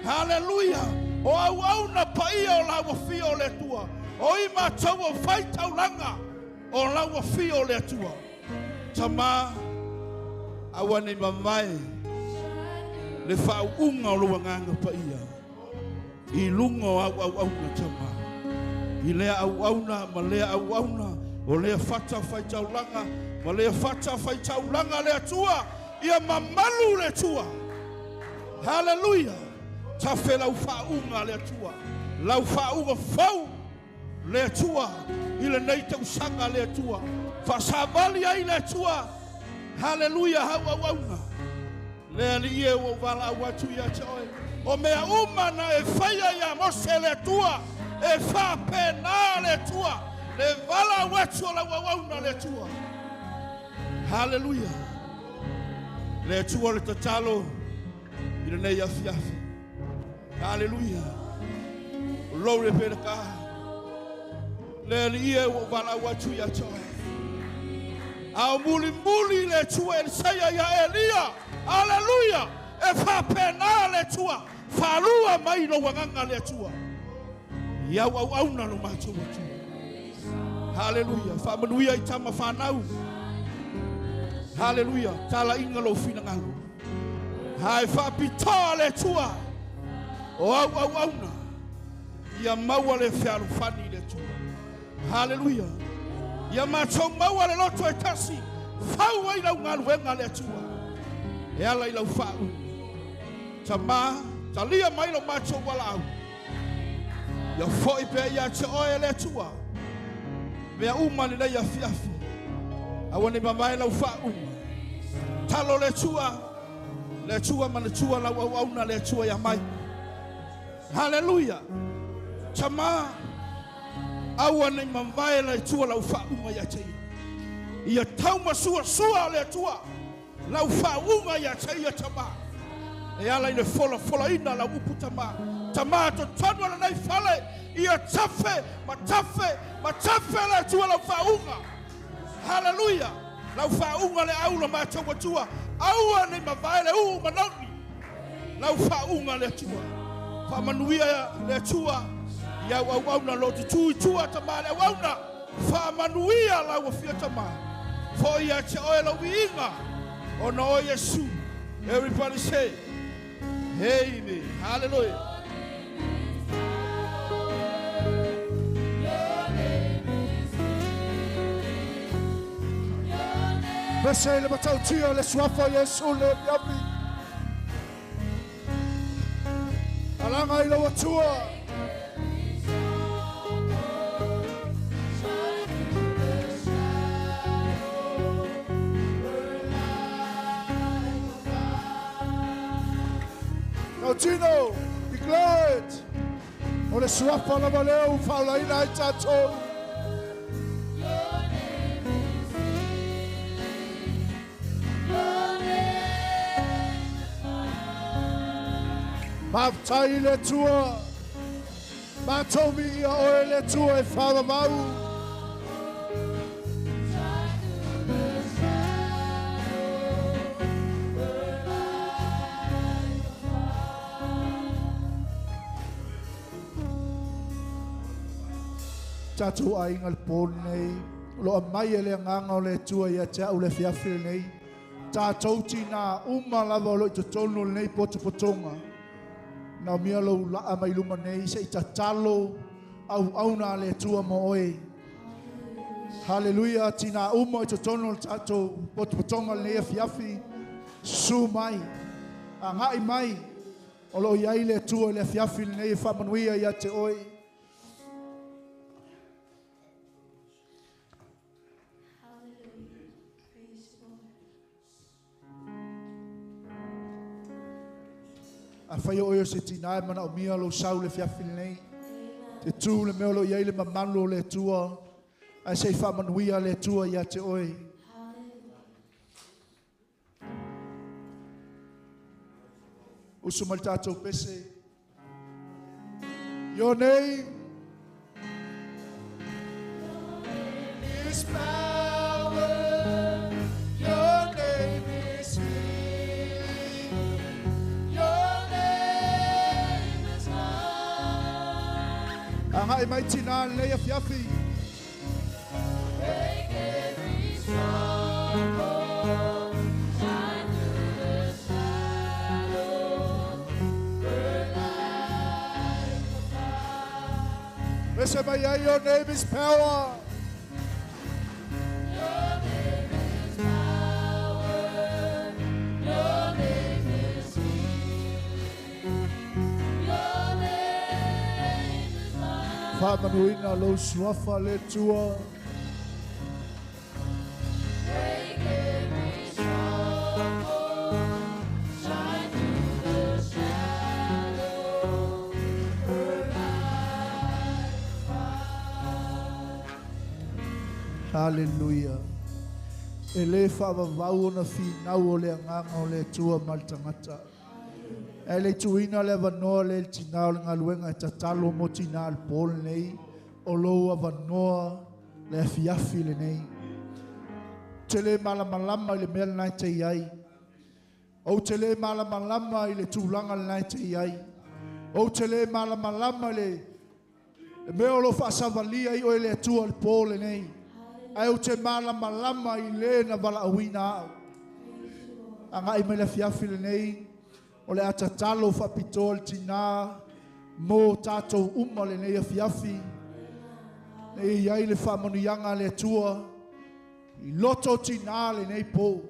Haleluia. O auauna paia o lau afio o le Atua. O i matou o faitaulaga o lau afio o le Atua. Tama, aua nei mamae le faauuga o lou Agaga Paia i luga o au auauna, Tama, i lea auauna ma lea auauna, o lea fata faitaulaga ma lea fata faitaulaga le Atua, ia mamalu le Atua. Haleluia. Tafe lau whaunga le atua. Lau whaunga fau le atua. I le nei tausanga le atua. Whaasavali ai le atua. Hallelujah, hau au aunga. Le ali e ua wala au atu ia te oe. O mea uma na e whaia ia mose le atua. E whapena le atua. Le wala au atu o lau au auna le atua. Hallelujah. Le atua le tatalo i le nei afi afi. Hallelujah. Glory be to God. Le ali e ua wala au atu ia te oe. Au muli muli le atua e saia ia Elia. Hallelujah. E whapena le atua. Whalua mai lo wanganga le atua. Iau au au na lo mātou atua. Hallelujah. Whaamanuia i tama whanau. Hallelujah. Tala inga lo whina ngalu. Hai whapitoa le atua. O au au au na. Ia maua le whialufani le atua. Hallelujah. Ia mātou maua le loto e tasi. Fau ai lau ngaluenga le atua. E ala i lau whaau. Tama, talia mai lo mātou wala au. Ia foi pea ia te oe le atua. Mea uma le nei afi afi. Awa ni mamae lau whaau. Talo le atua. Le atua mana tua lau au au na le atua ia mai. Hallelujah. Tama, awa ni mamae le atua lau whaunga ia te ia. Ia tauma sua sua le atua. Lau whaunga ia te ia tama. E ala i le fola fola ina lau upu tama. Tama to tonu ala nei fale. Ia tafe, ma tafe, ma tafe le atua lau whaunga. Hallelujah. Lau whaunga le aula mātou atua. Aua nei mavae le uu manauni. Lau whaunga le atua. Whaamanuia le atua. Ia au au au na lo tutu i tua tama le au au na. Whaamanuia lau afia tama. Fo ia te oe lau viinga. O na o Yesu. Everybody say, Amen. Hallelujah. Pese le matautia le suafa Yesu le afi. Alanga i lau atua. Tino, be glad. O le suafa lava leo, whaolaina ai tātou. Maftai le tua. Mātou ia oe le tua e whaavavau. Tātou ainga le pō nei. Lo a mai e le nganga o le tua ia te au le fiafi nei. Tātou tina uma lava o lo i totonu nei poto potonga. Nā mea lo laa mai luma nei se i tatalo au au nā le tua mo oe. Hallelujah, tina uma i totonu le tātou poto potonga nei fiafi. Su mai, a ngai mai. O lo iai le tua le fiafi nei whaamanuia ia te oe. A whai o se tina e mana o mia lo sau le fiafi nei. Te tū le mea lo iai le mamanu o le tua. Ai sei whaamanuia le tua ia te oe. Usu mai tātou pese. Your name is power. Your name is healing. Your name is life. Angai mai tina lei afiafi. Break every stronghold. Shine through the shadows. Burn like a fire. Listen, my your name is power. Your name is power. Your name is healing. Faamanuina lou suafa le Atua. Hallelujah. E le whaawawau o na whinau o le anganga o le Atua ma le tangata. E le tuina le avanoa le tina o le ngaluenga e tatalo mo tina le pōle nei, o lou avanoa le afiafi le nei. Te le malamalama i le mea lenai te iai. Ou te le malamalama i le tulaga lenai te iai. Ou te le malamalama i le mea o lo faasavalia i oe le Atua le pōle nei. Ai ou te malamalama i le na valaauina au. Agai mai le afiafi lenei, o le atatalo faapitoa le tina mo tātou uma lenei afiafi. Nei iai le faamanuiaga a le Atua i loto o tina lenei pō.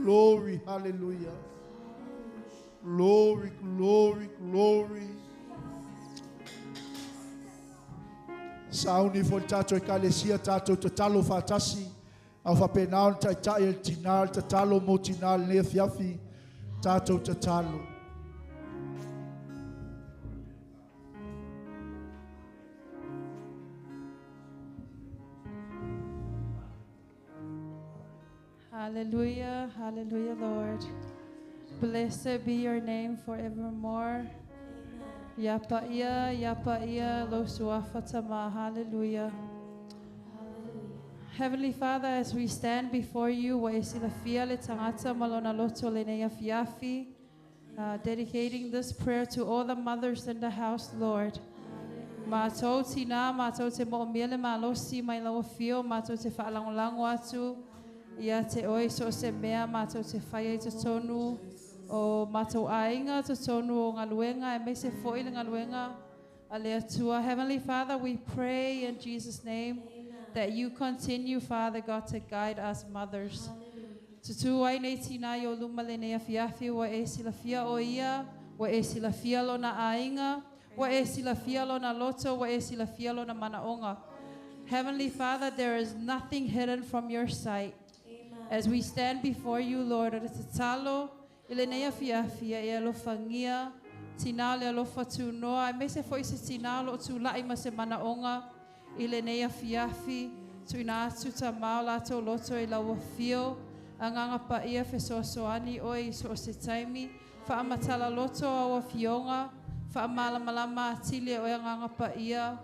Glory, hallelujah. Glory, glory, glory. Sauni fo le tātou ekalesia, tātou tatalo whātasi. Au whapenao le taitai le tina, le tatalo mo tina le nea fiafi, tātou tatalo. Hallelujah, hallelujah, Lord. Blessed be your name forevermore. Yapa ia, lo suafa tama. Hallelujah. Heavenly Father, as we stand before you, wa e silafia le tangata malona loto le nei afiafi, dedicating this prayer to all the mothers in the house, Lord. Mātou tina, mātou te mo'omia le malosi mai lau afio, mātou te whaalangolango atu, ia te oi so se mea, mātou te whaia i te tonu, o mātou ainga te tonu o ngaluenga, e me se foi le ngaluenga a le Atua. Heavenly Father, we pray in Jesus' name that you continue, Father God, to guide us mothers. Tutu ai nei tina i o luma le nei afiafi, wa e silafia o ia, wa e silafia lona ainga, wa e silafia lona loto, wa e silafia lona manaonga. Heavenly Father, there is nothing hidden from your sight. As we stand before you, Lord, o te tatalo, i le nei afiafi, e alofangia, tina le alofa tunoa, e mese foi se tina lo tūla'i ma se manaonga, i le nei afiafi, tuina atu ta mao lātou loto i lau afio, anganga paia fesoasoani oe i so o se taimi, whaamatala loto au afionga, whaamalamalama atili oe anganga paia,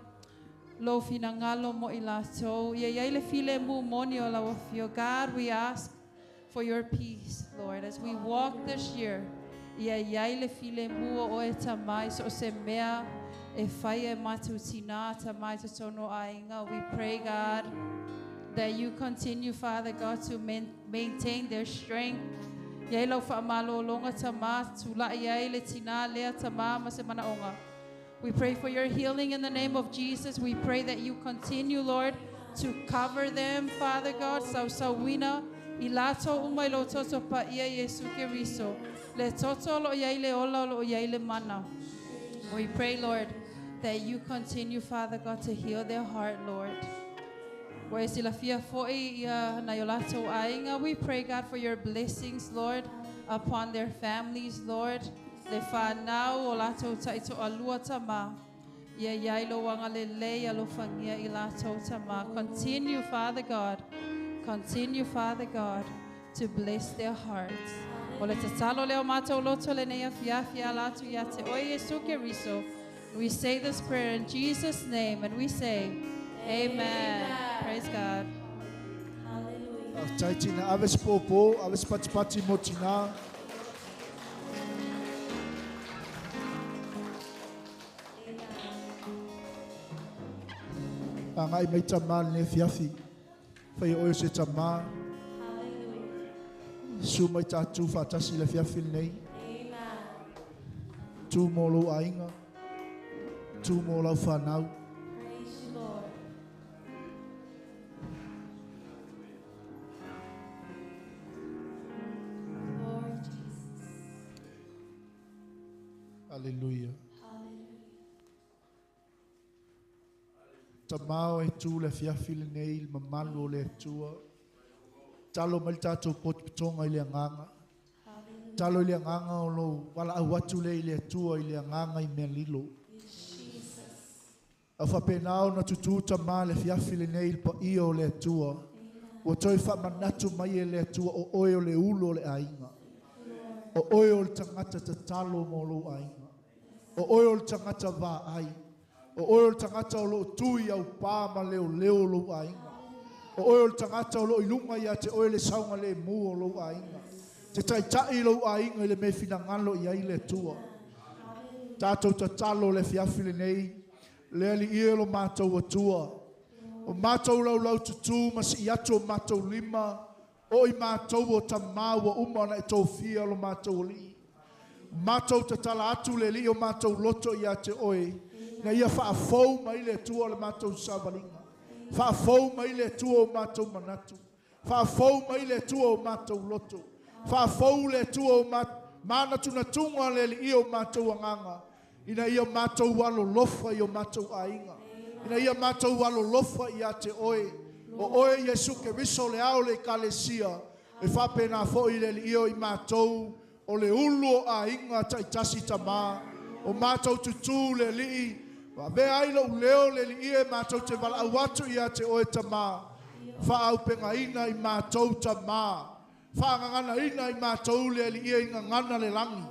lo finangalo mo i lātou. Ia iai le file mu moni o lau afio. God, we ask for your peace, Lord, as we walk this year. Ia iai le file mu o oe tamai so o se mea, e whai e mātou tina tamai te tono ainga. We pray, God, that you continue, Father God, to maintain their strength. Iai lau whaamalolonga tama, tūla'i ai le tina lea tama ma se manaonga. We pray for your healing in the name of Jesus. We pray that you continue, Lord, to cover them, Father God. Sausauina, i lātou umai lo toto pa ia Yesu Keriso. Le toto lo iai le ola lo iai le mana. We pray, Lord, that you continue, Father God, to heal their heart, Lord. Wa e silafia foi ia nai o lātou ainga. We pray, God, for your blessings, Lord, upon their families, Lord. Le whanau o lātou taito alua tama. Ia iai lo wanga le lei alofangia i lātou tama. Continue, Father God. Continue, Father God, to bless their hearts. O le tatalo leo mātou loto le nei afiafi a lātou ia te oe Yesu Keriso. We say this prayer in Jesus' name, and we say, Amen. Amen. Praise God. Hallelujah. Tai tina, ave se pōpō, ave se patipati mo tina. Angai mai tamā le fiafi. Whai oe se tamā. Su mai tātou whātasi le fiafi nei. Tū mō lou ainga. Tū mō lau whanau. Praise you, Lord. Glory, Jesus. Hallelujah. Hallelujah. Tamā o e tu le afiafi lenei i le mamalu o le Atua. Talo mai le tatou potopotoga i le agaga. Talo i le agaga o lou valaau atu lea i le Atua i le agaga i mea lilo. A faapena ona tutū tamā i le afiafi lenei i le paia o le Atua, ua toe faamanatu mai e le Atua o oe o le ulu o le aiga. O oe o le tagata tatalo mo lou aiga. O oe o le tagata vaai. O oe o le tagata o lo o tu i aupā ma leoleo lou aiga. O oe o le tagata o lo o i luga ia te oe le saogalemu o lou aiga. Te taitai lou aiga i le mea e finagalo i ai le Atua. Tatou tatalo le afiafi lenei, le Alii e lo matou Atua. O matou laulaututū ma sii atu o matou lima, o i matou o tamā ua uma ona e tofia lo matou Alii. Matou tatala atu le Alii o matou loto ia te oe, ina ia faafou mai le Atua le matou savaliga. Faafou mai le Atua o matou manatu. Faafou mai le Atua o matou loto. Faafou le Atua o manatunatuga le Alii o matou agaga, ina ia matou alolofa i o matou aiga, ina ia matou alolofa ia te oe. O oe Iesu Keriso le ao o le Ekalesia, e faapena foi le Alii o i matou o le ulu o aiga taitasi tamā, o matou tutū le Alii, ua avea ai lou leo le Alii e matou te valaau atu ia te oe tamā, faaaupegaina i matou tamā, faagaganaina i matou le Alii e i gagana le lagi,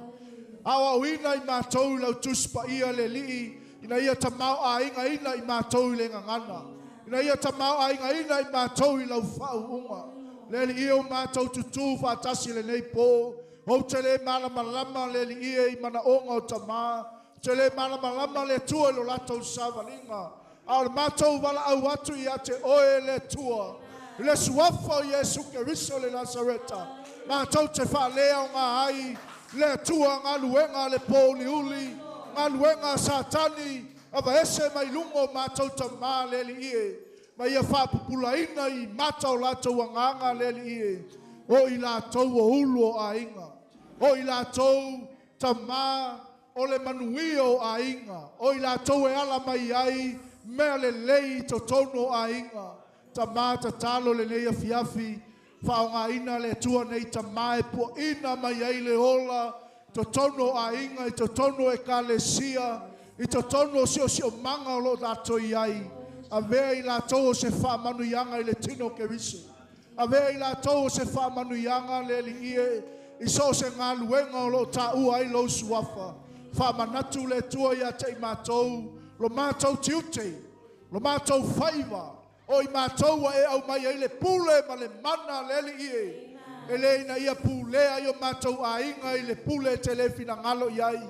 aoaoina i matou i lau Tusi Paia le Alii, ina ia tamaoaigaina i matou i le gagana, ina ia tamaoaigaina i matou i lau faauuga. Le Alii e o matou tutū faatasi lenei pō, ou te le malamalama le Alii e i manaoga o tamā, ou te le malamalama le Atua i lo latou savaliga, a o le matou valaau atu ia te oe le Atua, i le suafa o Iesu Keriso le Nasareta, matou te faaleaoga ai le Atua galuega a le pōuliuli, galuega a Satani, avaese mai luga o matou tamā le Alii e, ma ia faapupulaina i mata o latou agaga le Alii e, o i latou o ulu o aiga, o i latou tamā o le manuia o aiga, o i latou e ala mai ai mea lelei i totonu o aiga. Tamā tatalo lenei afiafi, faaaogaina le Atua nei tamā e puaina mai ai le ola i totonu o aiga, i totonu o ekalesia, i totonu o siosiomaga o lo o latou i ai. Avea i latou o se faamanuiaga i le tino o Keriso. Avea i latou o se faamanuiaga le Alii e i so o se galuega o lo o taua ai lou suafa. Faamanatu le Atua ia te i matou lo matou tiute, lo matou faiva, o i matou ua e aumai ai le pule ma le mana le Alii e. E le ina ia pulea ai o matou aiga i le pule e te le finagalo i ai,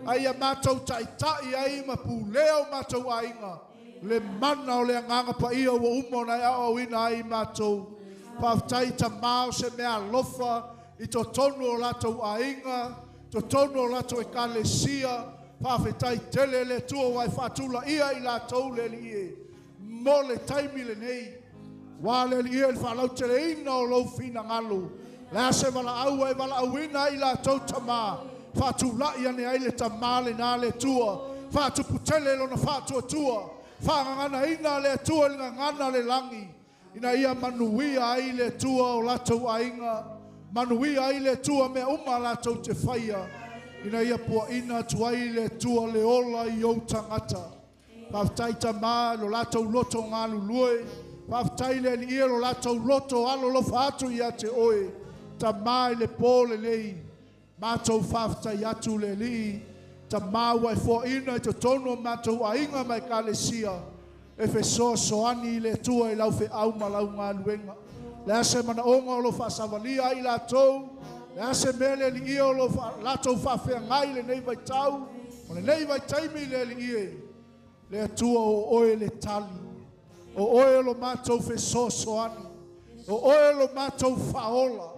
a ia matou taitai ai ma pulea o matou aiga le mana o le Agaga Paia ua uma ona e aoaoina ai i matou. Faafetai tamā o se mea alofa i totonu o latou aiga, totonu o latou ekalesia. Faafetai tele le Atua ua e faatulaia i latou le Alii e mo le taimi lenei. Ua le Alii e le faalauteleina o lou finagalo. Le a se valaau ua e valaauina ai i latou tamā, faatulai ane ai le tamā lenā le Atua, faatuputele lona faatuatua, faagaganaina le Atua i le gagana le lagi, ina ia manuia ai le Atua o latou aiga, manuia ai le Atua mea uma latou te faia, ina ia puaina atu ai le Atua le ola i ou tagata. Faafetai tamā lo latou loto galulue, faafetai le Alii e lo latou loto alolofa atu ia te oe, tamā i le pō lenei, matou faafetai atu le Alii, tamā ua e foaina i totonu o matou aiga ma ekalesia, e fesoasoani i le Atua i lau feau ma lau galuega. Le a se manaoga o lo o faasavalia ai i latou, le a se mea le Alii e o lo o latou faafeagai i lenei vaitau, o lenei vaitaimi le Alii e, le Atua o oe le tali, o oe lo matou fesoasoani, o oe lo matou faaola,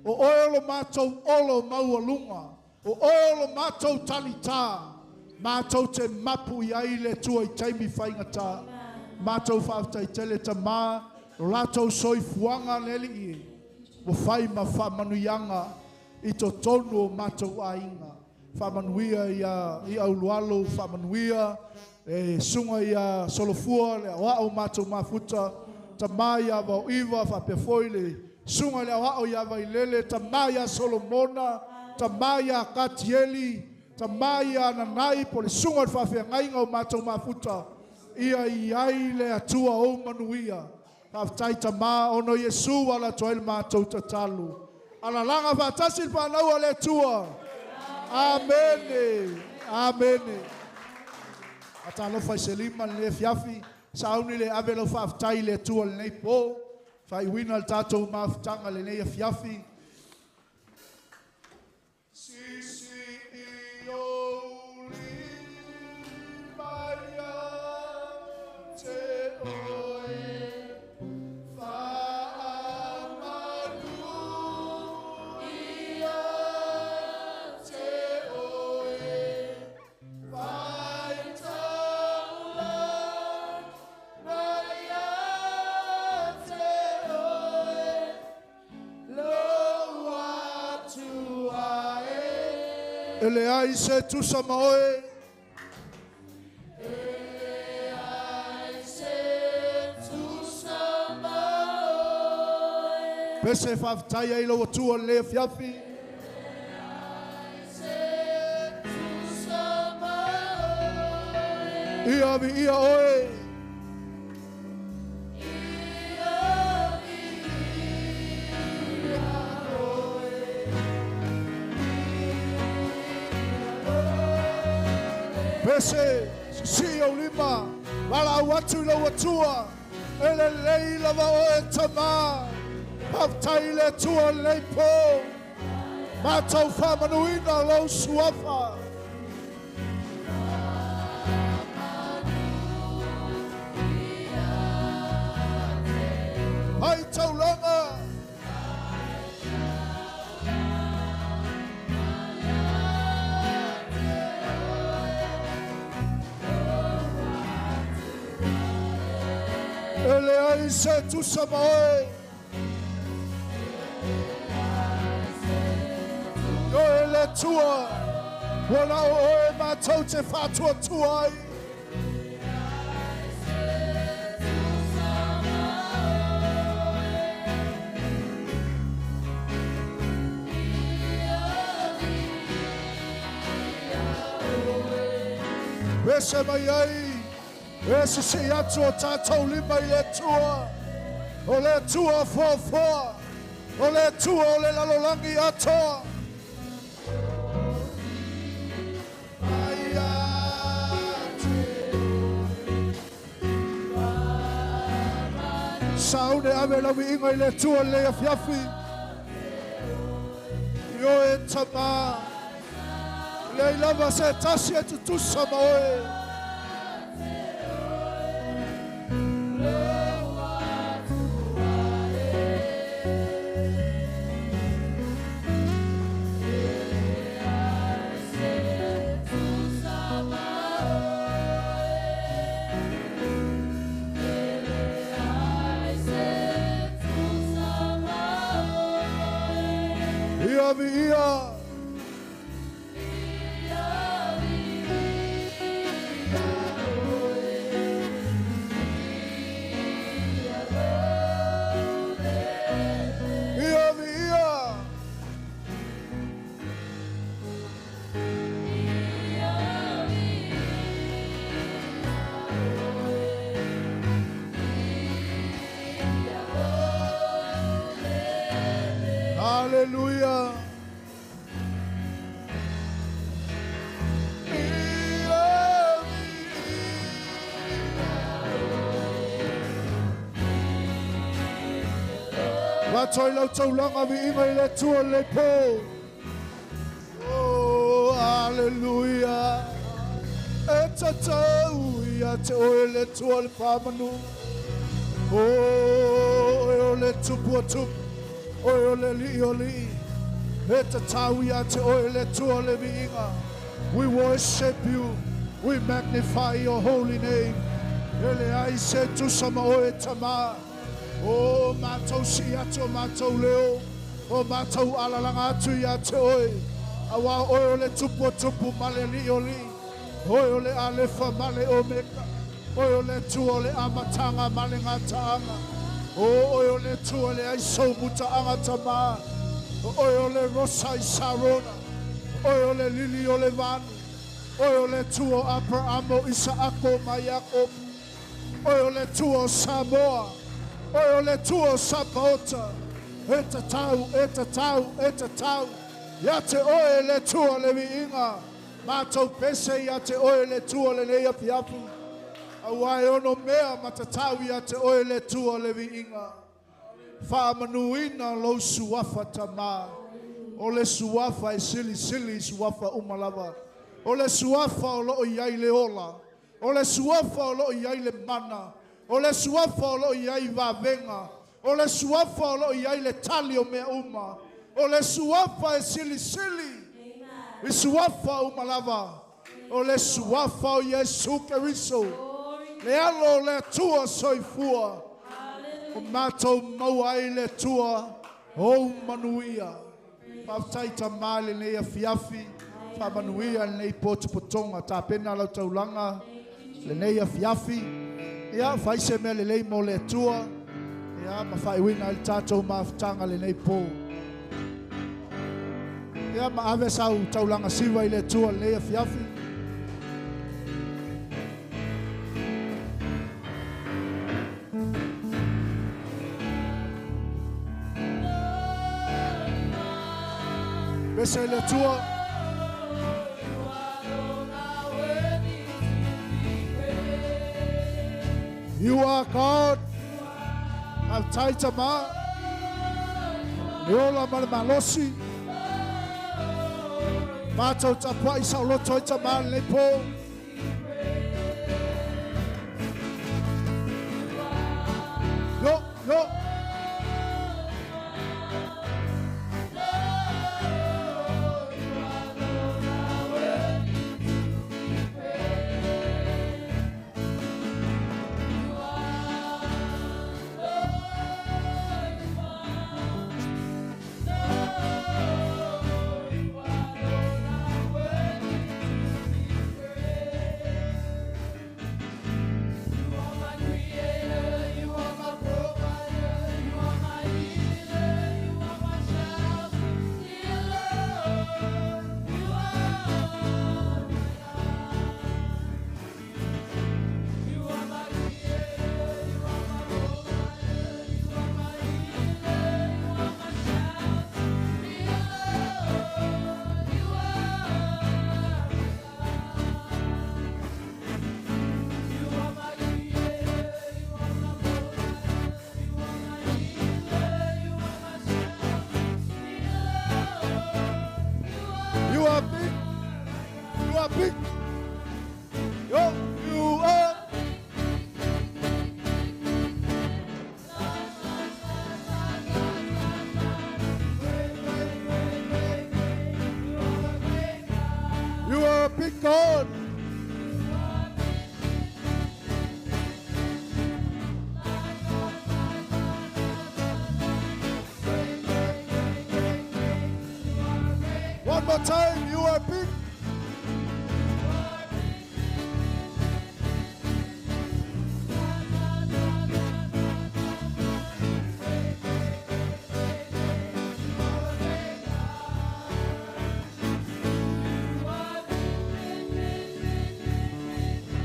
o oe lo matou olo maualuga, o oe lo matou talitā, matou te mapu i ai le Atua i taimi faigata. Matou faafetai tele tamā, lo latou soifuaga le Alii e, ua fai ma faamanuiaga i totonu o matou aiga. Faamanuia ia i aulualo faamanuia e suga ia solofua le aoao matou mafuta tamā ia Vaoiva faapea foi le suga i le aoao ia Vailele tamā ia Solomona tamā ia Katieli tamā ia Nanai po le suga i le faafeagaiga o matou mafuta ia i ai le Atua ou manuia. Faafetai Tamā ona o Iesu ua ala atu ai le matou tatalo. Alalaga faatasi le fanau a le Atua. Amene. Amene. Faatalofa i se lima lenei afiafi. Sauni le ave lau faafetai i le Atua lenei po. Faaiuina le tatou mafutaga lenei afiafi. Sisi i ou lima ia te oe, faamanu ia te oe, faitaulaga ia te oe, lou Atua e. E leai se tusa ma oe. E leai se tusa ma oe. Pese faafetai ai lau Atua lenei afiafi. E leai se tusa ma oe. Ia viia oe. Ia viia oe. Pese, sisii ou lima, valaau atu i lau Atua, e lelei lava oe Tamā. Faafetai i le Atua lenei po, matou faamanuina lou suafa. Hai taulaga. E leai se tusa ma oe. Oe le Atua, ua na o oe matou te faatuatua ai. Pese mai ai, e sisii atu o tatou lima i le Atua. O le Atua foafoa, o le Atua o le lalolagi atoa. Saune ave lau viiga i le Atua lenei afiafi. I oe Tamā, leai lava se tasi e tutusa ma oe. Ia viia. Ia viia. Hallelujah. Ia Vato i lau taulaga viiga i le Atua lenei po. Oh, hallelujah. E tatau ia te oe le Atua le faamanu. Oh, oe o le Tupu o tupu, oe o le Alii o alii. E tatau ia te oe le Atua le viiga. We worship you. We magnify your holy name. E leai se tusa ma oe Tamā. O matou sii atu o matou leo, o matou alalaga atu ia te oe. Auā oe o le Tupu o tupu ma le Alii o alii, oe o le Alefa ma le Omeka, oe o le Atua o le Amataga ma le Gataaga, o oe o le Atua e leai sou mutaaga Tamā, o oe o le Rosa i Sarona, oe o le Lili o le Vanu, oe o le Atua o Aperaamo, Isaako ma Iakopo, oe o le Atua o Samoa, oe o le Atua o Sapaota, e tatau, e tatau, e tatau ia te oe le Atua le viiga, matou pese ia te oe le Atua lenei afiafi, auā e onomea ma tatau ia te oe le Atua le viiga. Faamanuina lou suafa Tamā, o le suafa e silisili i suafa uma lava, o le suafa o loo i ai le ola, o le suafa o loo i ai le mana, o le suafa o loo i ai vavega, o le suafa o loo i ai le tali o mea uma, o le suafa e silisili i suafa uma lava, o le suafa o Iesu Keriso, le Alo o le Atua soifua, o matou maua ai le Atua ou manuia. Faafetai Tamā i lenei afiafi, faamanuia lenei potopotoga, tapena lau taulaga lenei afiafi. Ia, fai se mea lelei mo le Atua, ia, ma faaiuina ai le tatou mafutaga lenei pō. Ia, ma ave sau taulaga siva i le Atua lenei afiafi. Pese i le Atua. You are God. Faafetai Tamā. Le ola ma le malosi. Matou tapuai saoloto ai Tamā lenei pō. Yo, yo. You are big. You are big. Yo, you are. You are a big God. One more time, you are big.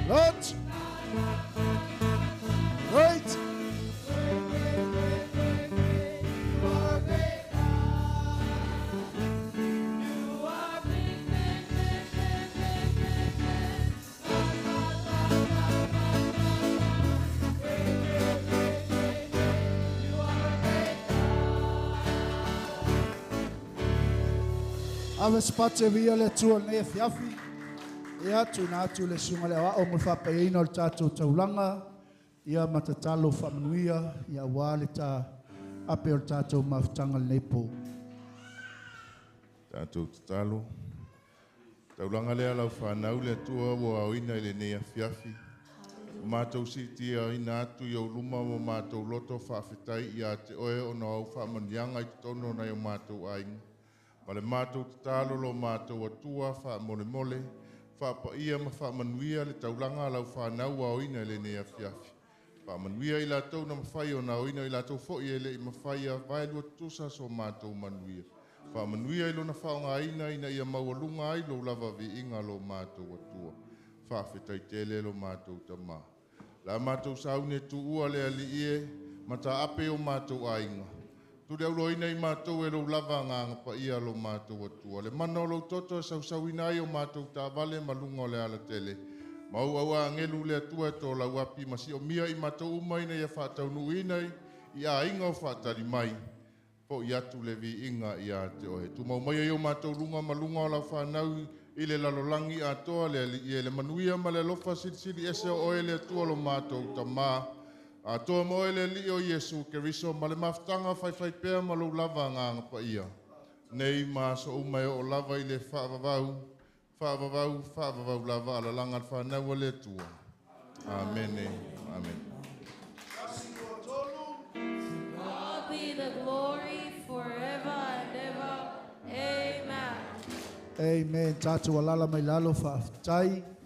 Lord. Great. Ave se pate via le Atua i lenei afiafi. Ia, tuuina atu le susuga i le aoao mo le faapaiaina o le tatou taulaga, ia ma tatalo faamanuia, ia aua le ta ape o le tatou mafutaga lenei pō. Tatou tatalo. Taulaga lea lau fanau le Atua ua aoina i lenei afiafi. O matou siitiaina atu i ou luma ma matou loto faafetai ia te oe ona o au faamanuiaga i totonu o nai o matou aiga. Ma le mātou tatalo lo mātou atua faamolemole, faapaia ma faamanuia le taulaga a lau fanau aoina i lenei afiafi. Faamanuia i latou na mafai ona aoina i latou foi e le'i mafai a vaelua tutusa so matou manuia. Faamanuia i lona faaaogaina ina ia maualuga ai lou lava viiga lo matou Atua. Faafetai tele lo matou Tamā. La matou sauni e tuua le Alii e, ma taape o matou aiga. Tuli auloina i matou e lou lava agaga paia lo matou Atua. Le mana o lou toto e sausauina ai o matou taavale ma luga o le alatele. Ma ou au agelu le Atua e tō api ma siomia i matou uma ina ia faataunuuina i aiga o faatali mai. Fo'i atu le viiga ia te oe. Tumau mai ai o matou luga ma luga o lau fanau i le lalolagi atoa le Alii e le manuia ma le alofa silisili ese o oe le Atua lo matou Tamā. Atoa ma oe le Alii o Iesu Keriso ma le mafutaga faifaipea ma lou lava agaga paia. Nei ma aso uma e oo lava i le faavavau, faavavau, faavavau lava alalaga le fanau a le Atua. Amene. Amene. God be the glory forever and ever. Amen. Amen. Tātou alala mai lalo faafetai.